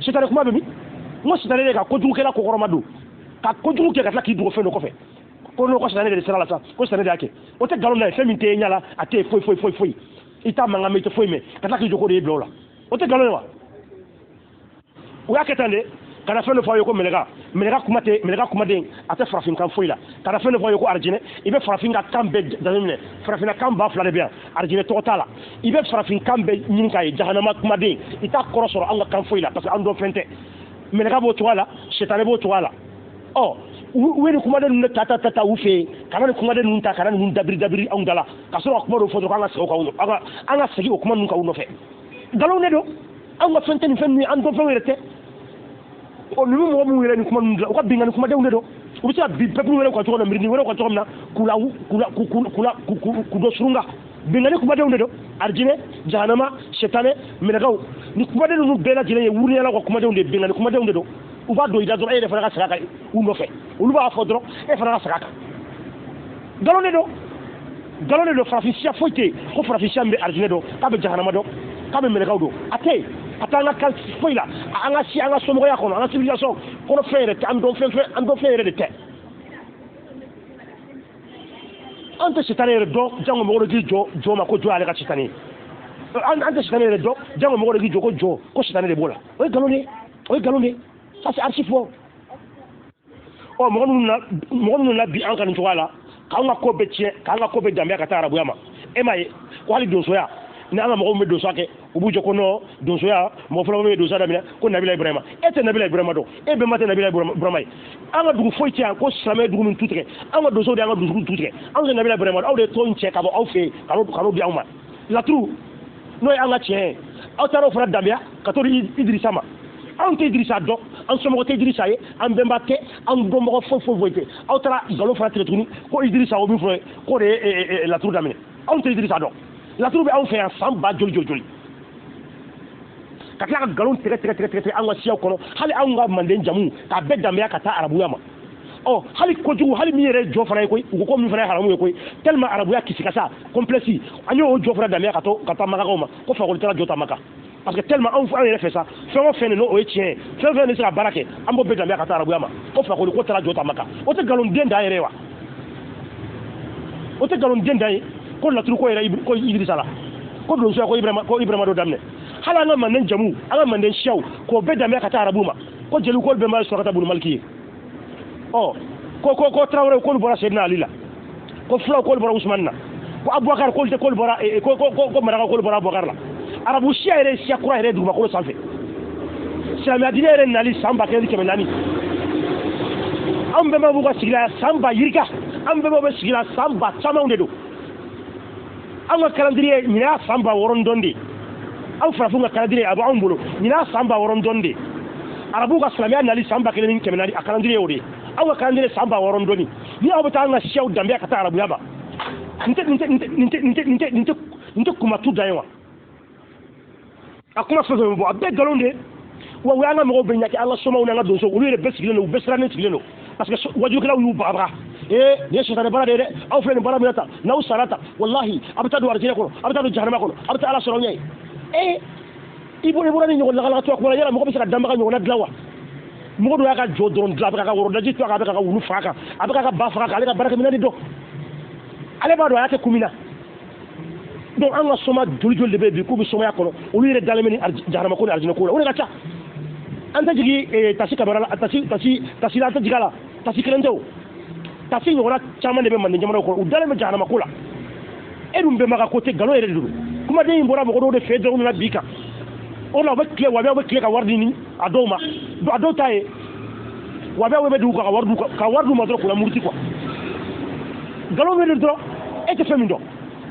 Sitanɛ kuma bɛ min? N ko sitanɛ de ka kojugukɛla kokɔrɔma don ka kojugu kɛ ka tila k'i dogo fɛn dɔ kɔfɛ ko n'o ko sitanɛ de sira la sa, ko sitanɛ de y'a kɛ. O tɛ nkalon da ye. Fɛn min tɛ e ɲɛ la, a tɛ foyi foyi foyi foyi, i t'a mankan mɛn, i tɛ foyi mɛn, ka tila k'i jɔ k'o de y'i bila o la, o tɛ nkalon ye wa? U y'a kɛ tan de ka na fɛn dɔ fɔ aw ye ko mɛlɛka, mɛlɛka kuma tɛ, mɛlɛka kumaden a tɛ farafin kan foyi la. Ka na fɛn dɔ fɔ aw ye ko arijinɛ. I bɛ farafin ka kan bɛɛ jateminɛ, farafinna kan 2000 de bɛ yan, arijinɛ tɔgɔ t'a la. I bɛ farafin kan bɛɛ ɲini k'a ye, jahanama kumaden i t'a kɔrɔ sɔrɔ anw ka kan foyi la, parce que an dɔn fɛn tɛ. Mɛlɛka b'o cogoya la, sitanɛ b'o cogoya la. Ɔ u ye nin kumaden ninnu ta ta ta ta u fɛ yen, ka na nin kumaden ninnu ta ka na ninnu dabiri dabiri anw da la, ka sɔrɔ ka kuma dɔw fɔ dɔrɔn k'an ka segin o kan, an ka segin o kuma ninnu kan u nɔfɛ. Nkalon de don. Anw ka fɛn tɛ nin fɛn ninnu ye, an dɔn fɛnw yɛrɛ tɛ. Ɔ ninnu mɔgɔ minnu yɛrɛ nin kuma ninnu dilan, u ka binkanni kumadenw de don. U bɛ se ka bin peuple wɛrɛw kan cogo min na, miirindi wɛrɛw kan cogo min na, k'u la k'u la k'u la k'u dɔ surunka. Binkanni kumadenw de don. Arijinɛ, jahanama, sɛtanɛ, mɛlɛkɛw, nin kumaden ninnu bɛɛ lajɛlen ye wuruyalaw ka kumadenw de ye, binkanni kumadenw de don. U b'a don i da dɔrɔn, e yɛrɛ fana ka segin a kan u nɔfɛ. Olu b'a fɔ dɔrɔn, e fana ka segin a kan. Nkalon de don, nkalon de don. Farafin siya foyi tɛ yen ko farafin siya min bɛ arijinɛ dɔn, k'a bɛ jahanama dɔn, k'a bɛ mɛlɛkɛw dɔn. A tɛ yen, a t'an ka kan foyi la, an ka si, an ka somɔgɔya kɔnɔ, an ka civilisation kɔnɔ, fɛn yɛrɛ tɛ. An dɔn fɛn fɛn, an dɔn fɛn yɛrɛ de tɛ. An tɛ sitanɛ yɛrɛ dɔn, jango mɔgɔ dɔ k'i jɔ jɔ ma ko jɔ y'ale ka sitanɛ ye. An tɛ sitanɛ yɛrɛ dɔn, jango mɔgɔ dɔ k'i jɔ ko jɔ ko sitanɛ de b'o la. O ye nkalon de ye, o ye nkalon de ye. Ça c'est archi faux. Ɔ mɔgɔ ninnu na bi an ka nin cogoya la, k'an ka ko bɛɛ tiɲɛ, k'an ka ko bɛɛ danbeya ka taa arabuya ma. E m'a ye ko hali donsoya ni an ka mɔgɔw bɛ donsoya kɛ, u b'u jɔ ko non, donsoya mɔgɔ fɔlɔ bɛ donsoya daminɛ ko Nabila Ibrahima. E tɛ Nabila Ibrahima dɔn, e bɛnba tɛ Nabila Ibrahima ye. An ka dugu foyi tɛ yan ko silamɛ dugu min tu tigɛ, an ka donsow de y'an ka dugu tu tigɛ. Anw tɛ Nabila Ibrahima dɔn, aw de ye tɔn in cɛ ka bɔ aw fɛ yen ka n'o di anw ma. Laturu n'o ye an ka tiɲɛ ye, aw taara o fana danbeya ka t'o di Idirisa ma. Anw tɛ Idirisa dɔn, an somɔgɔ tɛ Idirisa ye, an bɛnba tɛ, an dɔnbagaw foyi foyi foyi tɛ. Aw taara nkalon fana tigɛ tuguni ko Idirisa o min fɔ k'o de ye laturu daminɛ. Anw tɛ Idirisa dɔn. Laturu bɛ anw fɛ yan san ba joli joli joli, ka tila ka nkalon tigɛ tigɛ tigɛ tigɛ tigɛ an ka siyaw kɔnɔ, hali anw ka manden jamu k'a bɛɛ danbeya ka taa arabuya ma. Ɔ hali kojugu, hali min yɛrɛ jɔ fana ye koyi, u ko ko min fana ye haramu ye koyi, tellement arabuya kisi ka sa complexe, an y'o jɔ fana danbeya ka taa makakaw ma ko fakoli taara jɔ ta Maka. Parce que tellement anw yɛrɛ fɛ sa, fɛn o fɛn de n'o ye tiɲɛ ye, fɛn o fɛn de se ka baara kɛ, an b'o bɛɛ danbeya ka taa arabuya ma ko fakoli ko taara jɔ ta Maka. O tɛ nkalon den dan yɛrɛ ye wa? O tɛ nkalon den dan ye ko laturu ko yɛrɛ ko Idirisa la, ko donsoya ko Ibrahima, ko Ibrahima dɔ daminɛ. Hali an ka manden jamu, an ka manden siyaw, k'o bɛɛ danbeya ka taa arabu ma ko jeliw k'olu bɛnba ye Surakata bunu Maliki ye. Ɔ ko Tarawele k'olu bɔra Seydina Ali la, ko fulaw k'olu bɔra Usumani na, ko Abubakar k'olu tɛ k'olu bɔra ko Marakaw k'olu bɔra Abubakar la. Arabu siya yɛrɛ siya kura yɛrɛ dugumakolo sanfɛ. Silamɛya diinɛ yɛrɛ nali san 1400, anw bɛnbaw b'u ka sigi la san ba yirika, an bɛnbaw bɛ sigi la san ba camanw de don. Anw ka calendrier ɲinɛ y'a san 6000 dɔɔni de, anw farafinw ka calendrier a bɛ anw bolo ɲinɛ y'a san 6000 dɔɔni de. Arabuw ka silamɛya nali san 1400, a calendrier o de ye. Anw ka calendrier san 6000 dɔɔni. Ni aw bɛ taa an ka siyaw danbeya ka taa arabuya ma, nin tɛ nin tɛ nin tɛ nin tɛ nin tɛ nin tɛ nin tɛ nin tɛ kumatu dan ye wa? A kuma fɛn fɛn bɛ bɔ, a bɛɛ nkalon de ye. Wa u y'an ka mɔgɔw bɛɛ ɲaki, an ka somaw n'an ka donsow, olu yɛrɛ bɛɛ sigilen don, u bɛɛ sirannen sigilen don, parce que wajukɛlaw y'u bagabaga. Ee nin ye sitanɛ baara de ye dɛ, aw filɛ nin baara min na tan, n'aw sara tan, walahi a bɛ taa don arijinɛ kɔnɔ, a bɛ taa don jahanama kɔnɔ, a bɛ taa Ala sɔrɔ aw ɲɛ ye. Ee i bɔra ni ɲɔgɔn lagalagatɔ kuma la, yala mɔgɔ bɛ se ka danbaga ɲɔgɔnna dilan wa? Mɔgɔ dɔ y'a ka jɔ dɔrɔn dilan, a bɛ k'a ka worodaji to a kan, a bɛ k'a ka wulu faga kan, a bɛ k'a ka ba faga kan, ale ka baarakɛminɛn de dɔn, ale b'a dɔn a y'a kɛ kun min na. Donc an ka soma joli joli de bɛ bi k'u bɛ somaya kɔnɔ, olu yɛrɛ dalen bɛ ni jahanama ko ni arijinɛ ko la, o de ka ca. An tɛ jigin tasi kamara la, tasi tasi tasi la, an tɛ jigin a la, tasi kelen tɛ o, tasi ɲɔgɔnna caman de bɛ manden jamanaw kɔnɔ, u dalen bɛ jahanama ko la. E dun bɛnbaga ko tɛ, nkalon yɛrɛ de don. Kumaden in bɔra mɔgɔ dɔw de fɛ dɔrɔn, u nana bi kan. O la u bɛ tile wabiyaw bɛ tile ka wari di a dɔw ma, a dɔw ta ye wabiyaw bɛ d'u kan ka wari d'u ma dɔrɔn k'u la muruti quoi. Nkalon bɛ dɔrɔn, e tɛ fɛn min dɔn.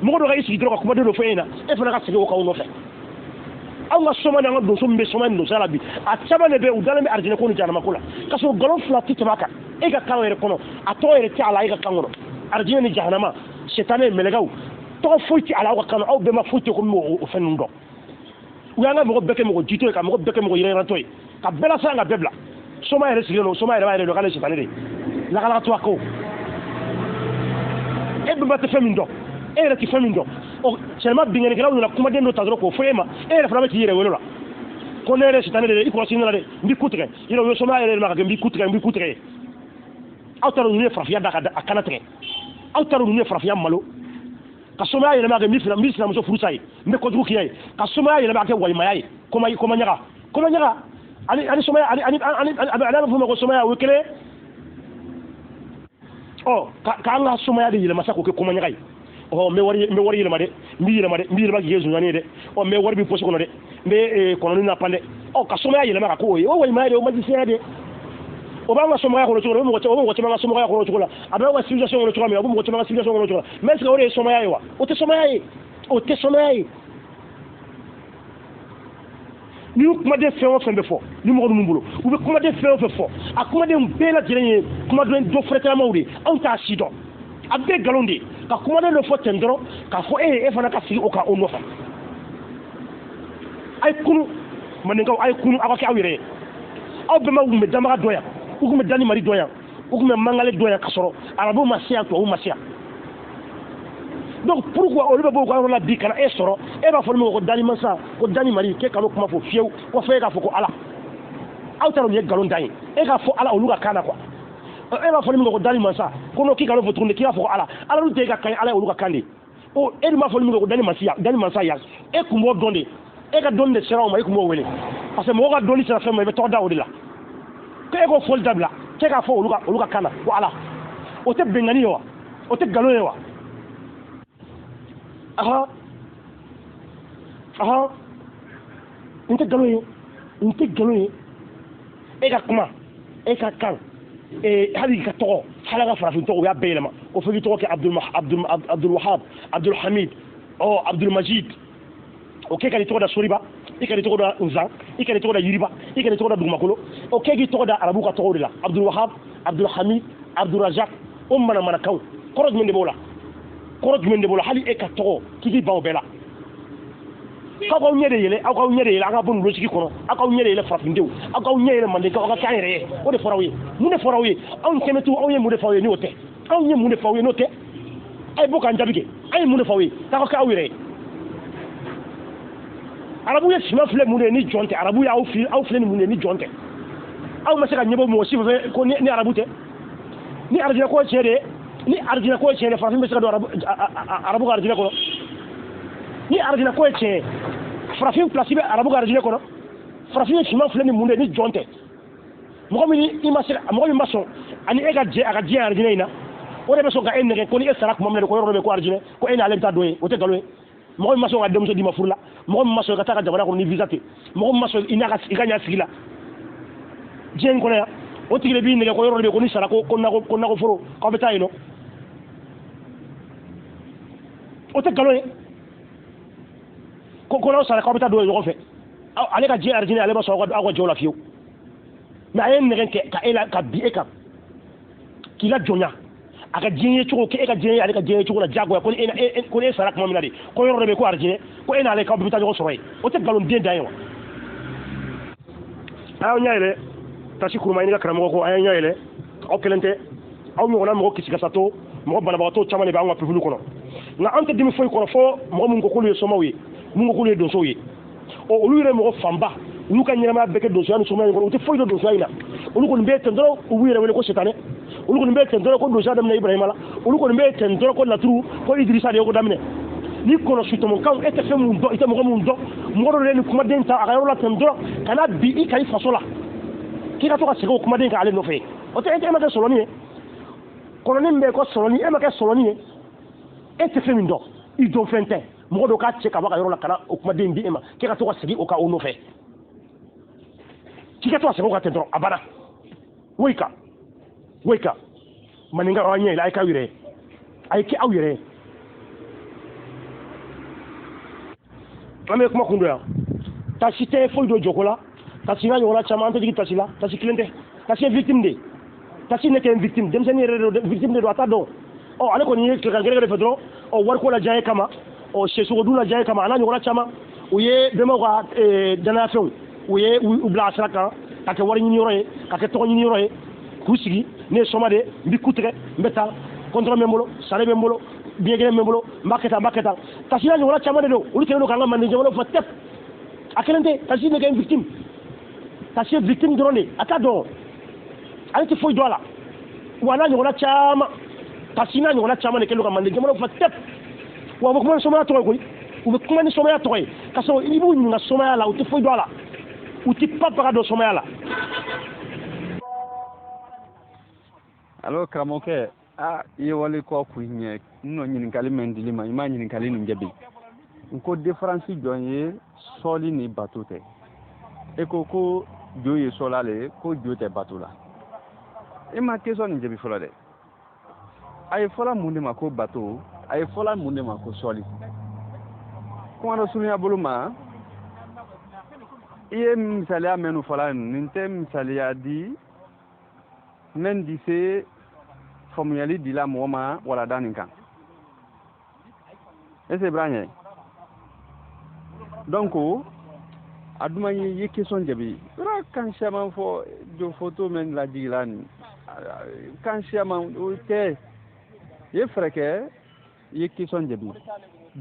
Mɔgɔ dɔ ka i sigi dɔrɔn ka kumaden dɔ fɔ e ɲɛna, e fana ka segin o kan o nɔfɛ. Anw ka soma ni an ka donso min bɛ soma ni donsoya la bi, a caman de bɛ u dalen bɛ arijinɛ ko ni jahanama ko la, k'a sɔrɔ nkalon fila tɛ tɛmɛ a kan. E ka kan yɛrɛ kɔnɔ, a tɔgɔ yɛrɛ tɛ a la e ka kan kɔnɔ. Arijinɛ ni jahanama, sitanɛ, mɛlɛkɛw, tɔgɔ foyi tɛ a la aw ka kan kɔnɔ, aw bɛɛ ma foyi tɛ ko min b'o fɛn ninnu dɔn. U y'an ka mɔgɔ bɛɛ kɛ mɔgɔ jitɔ ye, ka mɔgɔ bɛɛ kɛ mɔgɔ yɛrɛyɛrɛtɔ ye, ka bɛɛ lasiran, ka bɛɛ bila. Soma yɛrɛ sigilen don, soma yɛrɛ b'a yɛrɛ dɔn k'ale sitanɛ de ye. Lagalagatɔ a ko e bɛnba tɛ fɛn min dɔn, e yɛrɛ tɛ fɛn min dɔn. Ɔ sɛnɛma binkannikɛlaw nana kumaden dɔ ta dɔrɔn k'o fɔ e ma, e yɛrɛ fana bɛ k'i yɛrɛ wele la ko ne yɛrɛ sitanɛ de ye, i kɔlɔsi ne la dɛ, n b'i ku tigɛ. Yɔrɔ u ye somaya yɛrɛ yɛlɛma ka kɛ n b'i ku tigɛ, n b'i ku tigɛ. Aw taara ninnu ye farafinya da ka a kana tigɛ, aw taara ninnu ye farafinya malo ka somaya yɛlɛma ka kɛ n b'i sinamuso furusa ye, n bɛ kojugu k'i ye, ka somaya yɛlɛma ka kɛ walimaya ye, kɔmaɲaga kɔmaɲaga ani somaya ani ani ani ani a bɛ f'o ma ko somaya, o ye kelen. Ɔ k'an ka somaya de yɛlɛma sa k'o kɛ kɔmaɲaga ye. Ɔ n bɛ wari yɛlɛma dɛ, n b'i yɛlɛma dɛ, n b'i yɛlɛma k'i kɛ zonzanni ye dɛ, ɔ n bɛ wari b'i pɔsi kɔnɔ dɛ, n bɛ kɔnɔni na pan dɛ. Ɔ ka somaya yɛlɛma ka k'o ye, o walimaya de, o magicien de. O b'an ka somaya kɔnɔ cogo la, o bɛ mɔgɔ caman ka somaya kɔnɔ cogo la, a bɛ aw ka civilisation kɔnɔ cogo min na, a bɛ mɔgɔ caman ka civilisation kɔnɔ cogo la. Mais est-ce que o de ye somaya ye wa? O tɛ somaya ye, o tɛ somaya ye. Ni kumaden fɛn o fɛn bɛ fɔ ni mɔgɔ ninnu bolo, u bɛ kumaden fɛn o fɛn fɔ, a kumaden bɛɛ lajɛlen ye kumaden dɔ fɛrɛtɛlamaw de ye, anw t'a si dɔn. A bɛɛ nkalon de ye, ka kumaden dɔ fɔ ten dɔrɔn k'a fɔ e ye, e fana ka sigi o kan o nɔfɛ. A ye kunu mandenkaw, a ye kunu, aw ka kɛ aw yɛrɛ ye. Aw bɛnbaw tun bɛ danbaga dɔn yan, u tun bɛ dani mari dɔn yan, u tun bɛ mangale dɔn yan, k'a sɔrɔ arabuw ma se yan, tubabuw ma se yan. Donc pourquoi olu bɛ bɔ u ka yɔrɔ la bi ka na e sɔrɔ, e b'a fɔ ne ma ko dani masa, ko dani mari, k'e kan'o kuma fɔ fiyewu, ko fo e k'a fɔ ko Ala. Aw t'a dɔn nin ye nkalon dan ye, e k'a fɔ Ala olu ka kan na quoi. E b'a fɔ ne ma ko dani masa, ko n'o k'i kan'o fɔ tuguni, k'i b'a fɔ ko Ala. Ala dun tɛ e ka kan ye, Ala ye olu ka kan de ye. Ɔ e dun b'a fɔ ne ma ko dani masa, dani masa yan, e kun b'o dɔn de, e ka dɔnni de sera o ma, e kun b'o wele. Parce que mɔgɔ ka dɔnni sera fɛn ma, i bɛ tɔgɔ da o de la. Ko e k'o fɔli dabila, k'e k'a fɔ olu ka kan na ko Ala. O tɛ bɛnkanni ye wa? O tɛ nkalon ye wa? Ahan ahan, n tɛ nkalon ye, n tɛ nkalon ye. E ka kuma, e ka kan, hali i ka tɔgɔ, hali a ka farafin tɔgɔ, u y'a bɛɛ yɛlɛma. O fo k'i tɔgɔ kɛ Abdul Wahab, Abdul Hamid, ɔ Abdul Majid. O k'e ka n'i tɔgɔ da Soriba, i ka n'i tɔgɔ da Nzan, i ka n'i tɔgɔ da Yiriba, i ka n'i tɔgɔ da Dugumakolo. O k'e k'i tɔgɔ da arabuw ka tɔgɔw de la, Abdul Wahab, Abdul Hamid, Abdul Razak. O manamanakanw, kɔrɔ jumɛn de b'o la? Kɔrɔ jumɛn de b'o la? Hali e ka tɔgɔ k'i k'i ban o bɛɛ la. K'aw k'aw ɲɛ de yɛlɛ, aw k'aw ɲɛ de yɛlɛ, aw ka bɔ nin logique kɔnɔ, aw k'aw ɲɛ de yɛlɛ farafindenw, aw k'aw ɲɛ yɛlɛ mandenkaw, aw ka kɛ an yɛrɛ ye. O de fɔra aw ye. Mun de fɔra aw ye? Anw kɛmɛtiw, anw ye mun de fɔ aw ye n'o tɛ? Anw ye mun de fɔ aw ye n'o tɛ? A ye bɔ k'an jaabi kɛ. An ye mun de fɔ aw ye? K'aw ka kɛ aw yɛrɛ ye. Arabu ye finman filɛ mun de ye ni jɔn tɛ? Arabu ye aw filɛ ni mun de ye ni jɔn tɛ? Aw ma se ka ɲɛbɔ mɔgɔ si fɛ ko ni arabu tɛ. Ni arijinɛ ko ye tiɲɛ de ye, ni arijinɛ ko ye tiɲɛ de ye, farafin bɛ se ka don arabu ka arijinɛ kɔnɔ. Ni arijinɛ ko ye tiɲɛ ye, farafin place bɛ arabu ka arijinɛ kɔnɔ. Farafin ye finman filɛ ni mun de ye ni jɔn tɛ? Mɔgɔ min i ma se, mɔgɔ min ma sɔn ani e ka jɛ a ka diɲɛ arijinɛ in na, o de bɛ sɔn ka e nɛgɛ ko ni e sara tuma min na ko yɔrɔ dɔ bɛ yen ko arijinɛ, ko e n'ale bɛ taa don yen, o tɛ nkalon ye. Mɔgɔ min ma sɔn ka denmuso d'i ma furu la, mɔgɔ min ma sɔn i ka taa ka jamana kɔnɔ ni visa tɛ, mɔgɔ min ma sɔn i n'a ka i ka ɲa sigi la diɲɛ in kɔnɔ yan, o tigi de b'i nɛgɛ ko yɔrɔ dɔ bɛ yen ko ni sara ko nakɔ foro k'aw bɛ taa yen nɔ. O tɛ nkalon ye. Ko n'aw sara k'aw bɛ taa don yen ɲɔgɔn fɛ, ale ka diɲɛ arijinɛ ale ma sɔn aw ka jɔ la fiyewu. Mais a ye nɛgɛ kɛ ka e la ka bin e kan k'i la jɔnya a ka diɲɛ ye cogo k'e ka diɲɛ ye ale ka diɲɛ ye cogo la diyagoya, ko ni e sara tuma min na de ko yɔrɔ dɔ bɛ yen ko arijinɛ, ko e n'ale k'aw bɛɛ bɛ taa ɲɔgɔn sɔrɔ yen. O tɛ nkalon den dan ye wa? A y'aw ɲɛ yɛlɛ tasi kuruma ɲini ka karamɔgɔ ko a y'aw ɲɛ yɛlɛ, aw kelen tɛ. Aw ɲɔgɔnna mɔgɔ kisikasatɔ, mɔgɔ banabagatɔ caman de bɛ anw ka peuple kɔnɔ. Nka an tɛ dimi foyi kɔrɔ fɔ mɔgɔ minnu ko k'olu ye somaw ye, minnu ko k'olu ye donsow ye. Ɔ olu yɛrɛ mɔgɔ fanba, olu ka ɲɛnamaya bɛɛ kɛ donsoya ni somaya in kɔnɔ, u tɛ foyi dɔn donsoya in na. Olu kɔni bɛ ten dɔrɔn, u b'u yɛrɛ wele ko sitanɛ. Olu kɔni bɛ ten dɔrɔn ko donsoya daminɛ Ibrahima la. Olu kɔni bɛ ten dɔrɔn ko laturu, ko Idrissa de ye ko daminɛ. Ni kɔnɔ sutɔmɔkanw, e tɛ fɛn mun dɔn, i tɛ mɔgɔ mun dɔn, mɔgɔ dɔ de ye nin kumaden ta a ka yɔrɔ la ten dɔrɔn ka na bi i kan i faso la, k'i ka to ka segin o kumaden kan ale nɔfɛ. O tɛ e ma kɛ sɔrɔni ye, kɔnɔni min bɛ yen ko sɔrɔni, e ma kɛ sɔrɔni ye, e tɛ fɛn min dɔn, i dɔn fɛn tɛ. Mɔgɔ dɔ k'a cɛ ka bɔ a ka yɔrɔ la ka na o kumaden di e ma, k'e ka to ka segin o kan o nɔfɛ, k'i ka to ka segin o kan ten dɔrɔn, a banna. Woyika woyika, maninka aw ɲɛ yɛlɛ, a ye k'aw yɛrɛ ye, a ye kɛ aw yɛrɛ ye. An bɛ kuma kun dɔ yan, tasi tɛ foyi dɔ jɔko la, tasi n'a ɲɔgɔnna caman, an tɛ jigin tasi la, tasi kelen tɛ, tasi ye victime de ye, tasi ne kɛ victime, denmisɛnnin yɛrɛ de victime de don, a t'a dɔn. Ɔ ale kɔni ye tilegan gɛrɛgɛrɛ fɛ dɔrɔn, ɔ wariko la diya kama, ɔ sɛsogo la diya kama, a n'a ɲɔgɔnna caman, u ye bɛnbaw ka danayafɛnw, u ye u bila a sira kan ka kɛ wari ɲini yɔrɔ ye, ka kɛ tɔgɔ ɲini yɔrɔ ye, k'u sigi. Ne ye sɔma de ye, n bɛ ku tigɛ, n bɛ taa kɔntɔrɔn bɛ n bolo, sare bɛ n bolo, biɲɛ kelen bɛ n bolo, n b'a kɛ tan, n b'a kɛ tan. Tasi n'a ɲɔgɔnna caman de don, olu kɛlen don k'an ka manden jamanaw fa tɛp. A kelen tɛ, tasi ne kɛ victime, tasi ye victime dɔrɔn de, a t'a dɔn, ale tɛ foyi dɔn a la. Wa n'a ɲɔgɔnna caman, tasi n'a ɲɔgɔnna caman de kɛlen don ka manden jamanaw fa tɛp. Wa u bɛ kuma ni somaya tɔgɔ ye koyi, u bɛ kuma ni somaya tɔgɔ ye, k'a sɔrɔ i b'u ɲininka somaya la, u tɛ foyi dɔn a la, u tɛ pa baga dɔn somaya la.
Allo karamɔgɔkɛ, a i ye wale kɔ kun ɲɛ, n nɔ ɲininkali mɛn dili ma, i ma ɲininkali nin jaabi. N ko différence jɔn ye sɔli ni bato tɛ? E ko ko jo ye sɔla le ye, ko jo tɛ bato la. E ma question nin jaabi fɔlɔ dɛ. A ye fɔla mun de ma ko bato, a ye fɔla mun de ma ko sɔli? Kuma dɔ surunya bolo ma, i ye misaliya minnu fɔla nin tɛ misaliya di mɛn di se faamuyali dila mɔgɔ ma walada nin kan. Est-ce que b'a ɲɛ? Donc a duman ye i ye question jaabi. Yɔrɔ kan siyaman fɔ jo photo mɛn lajigila nin kan siyaman o tɛ. I ye fɛɛrɛ kɛ, i ye question jaabi.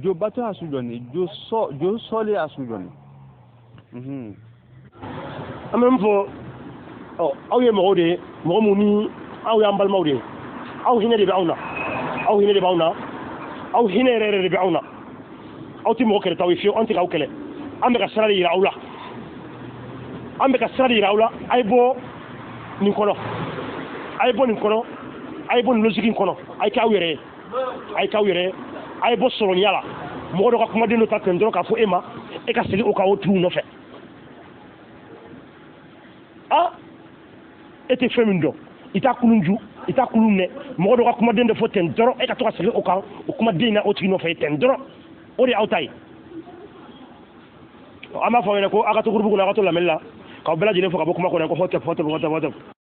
Jo bato a su jɔni, jo sɔ jo sɔli a su jɔni.
An bɛ min fɔ, ɔ aw ye mɔgɔw de ye, mɔgɔ mun ni aw y'an balimaw de ye, aw hinɛ de bɛ anw na, aw hinɛ de b'anw na, aw hinɛ yɛrɛ yɛrɛ de bɛ anw na. Aw tɛ mɔgɔ kɛlɛtaw ye fiyewu, an tɛ k'aw kɛlɛ, an bɛ ka sira de yira aw la, an bɛ ka sira de yira aw la. A ye bɔ nin kɔnɔ, a ye bɔ nin kɔnɔ, a ye bɔ nin logique in kɔnɔ, a ye kɛ aw yɛrɛ ye, a ye kɛ aw yɛrɛ ye, a ye bɔ sɔrɔniya la. Mɔgɔ dɔ ka kumaden dɔ ta ten dɔrɔn k'a fɔ e ma, e ka segin o kan o tigiw nɔfɛ. Ah, e tɛ fɛn min dɔn, i t'a kulun ju, i t'a kulun minɛ, mɔgɔ dɔ ka kumaden dɔ fɔ ten dɔrɔn, e ka to ka segin o kan o kumaden na o tigi nɔfɛ ten dɔrɔn, o de y'aw ta ye. An b'a fɔ aw ɲɛna ko aw ka to groupe kɔnɔ, aw ka to lamɛnni la, k'aw bɛɛ lajɛlen fo ka bɔ kuma kɔnɔ, ko hɔtɛ hɔtɛ hɔtɛ hɔtɛ.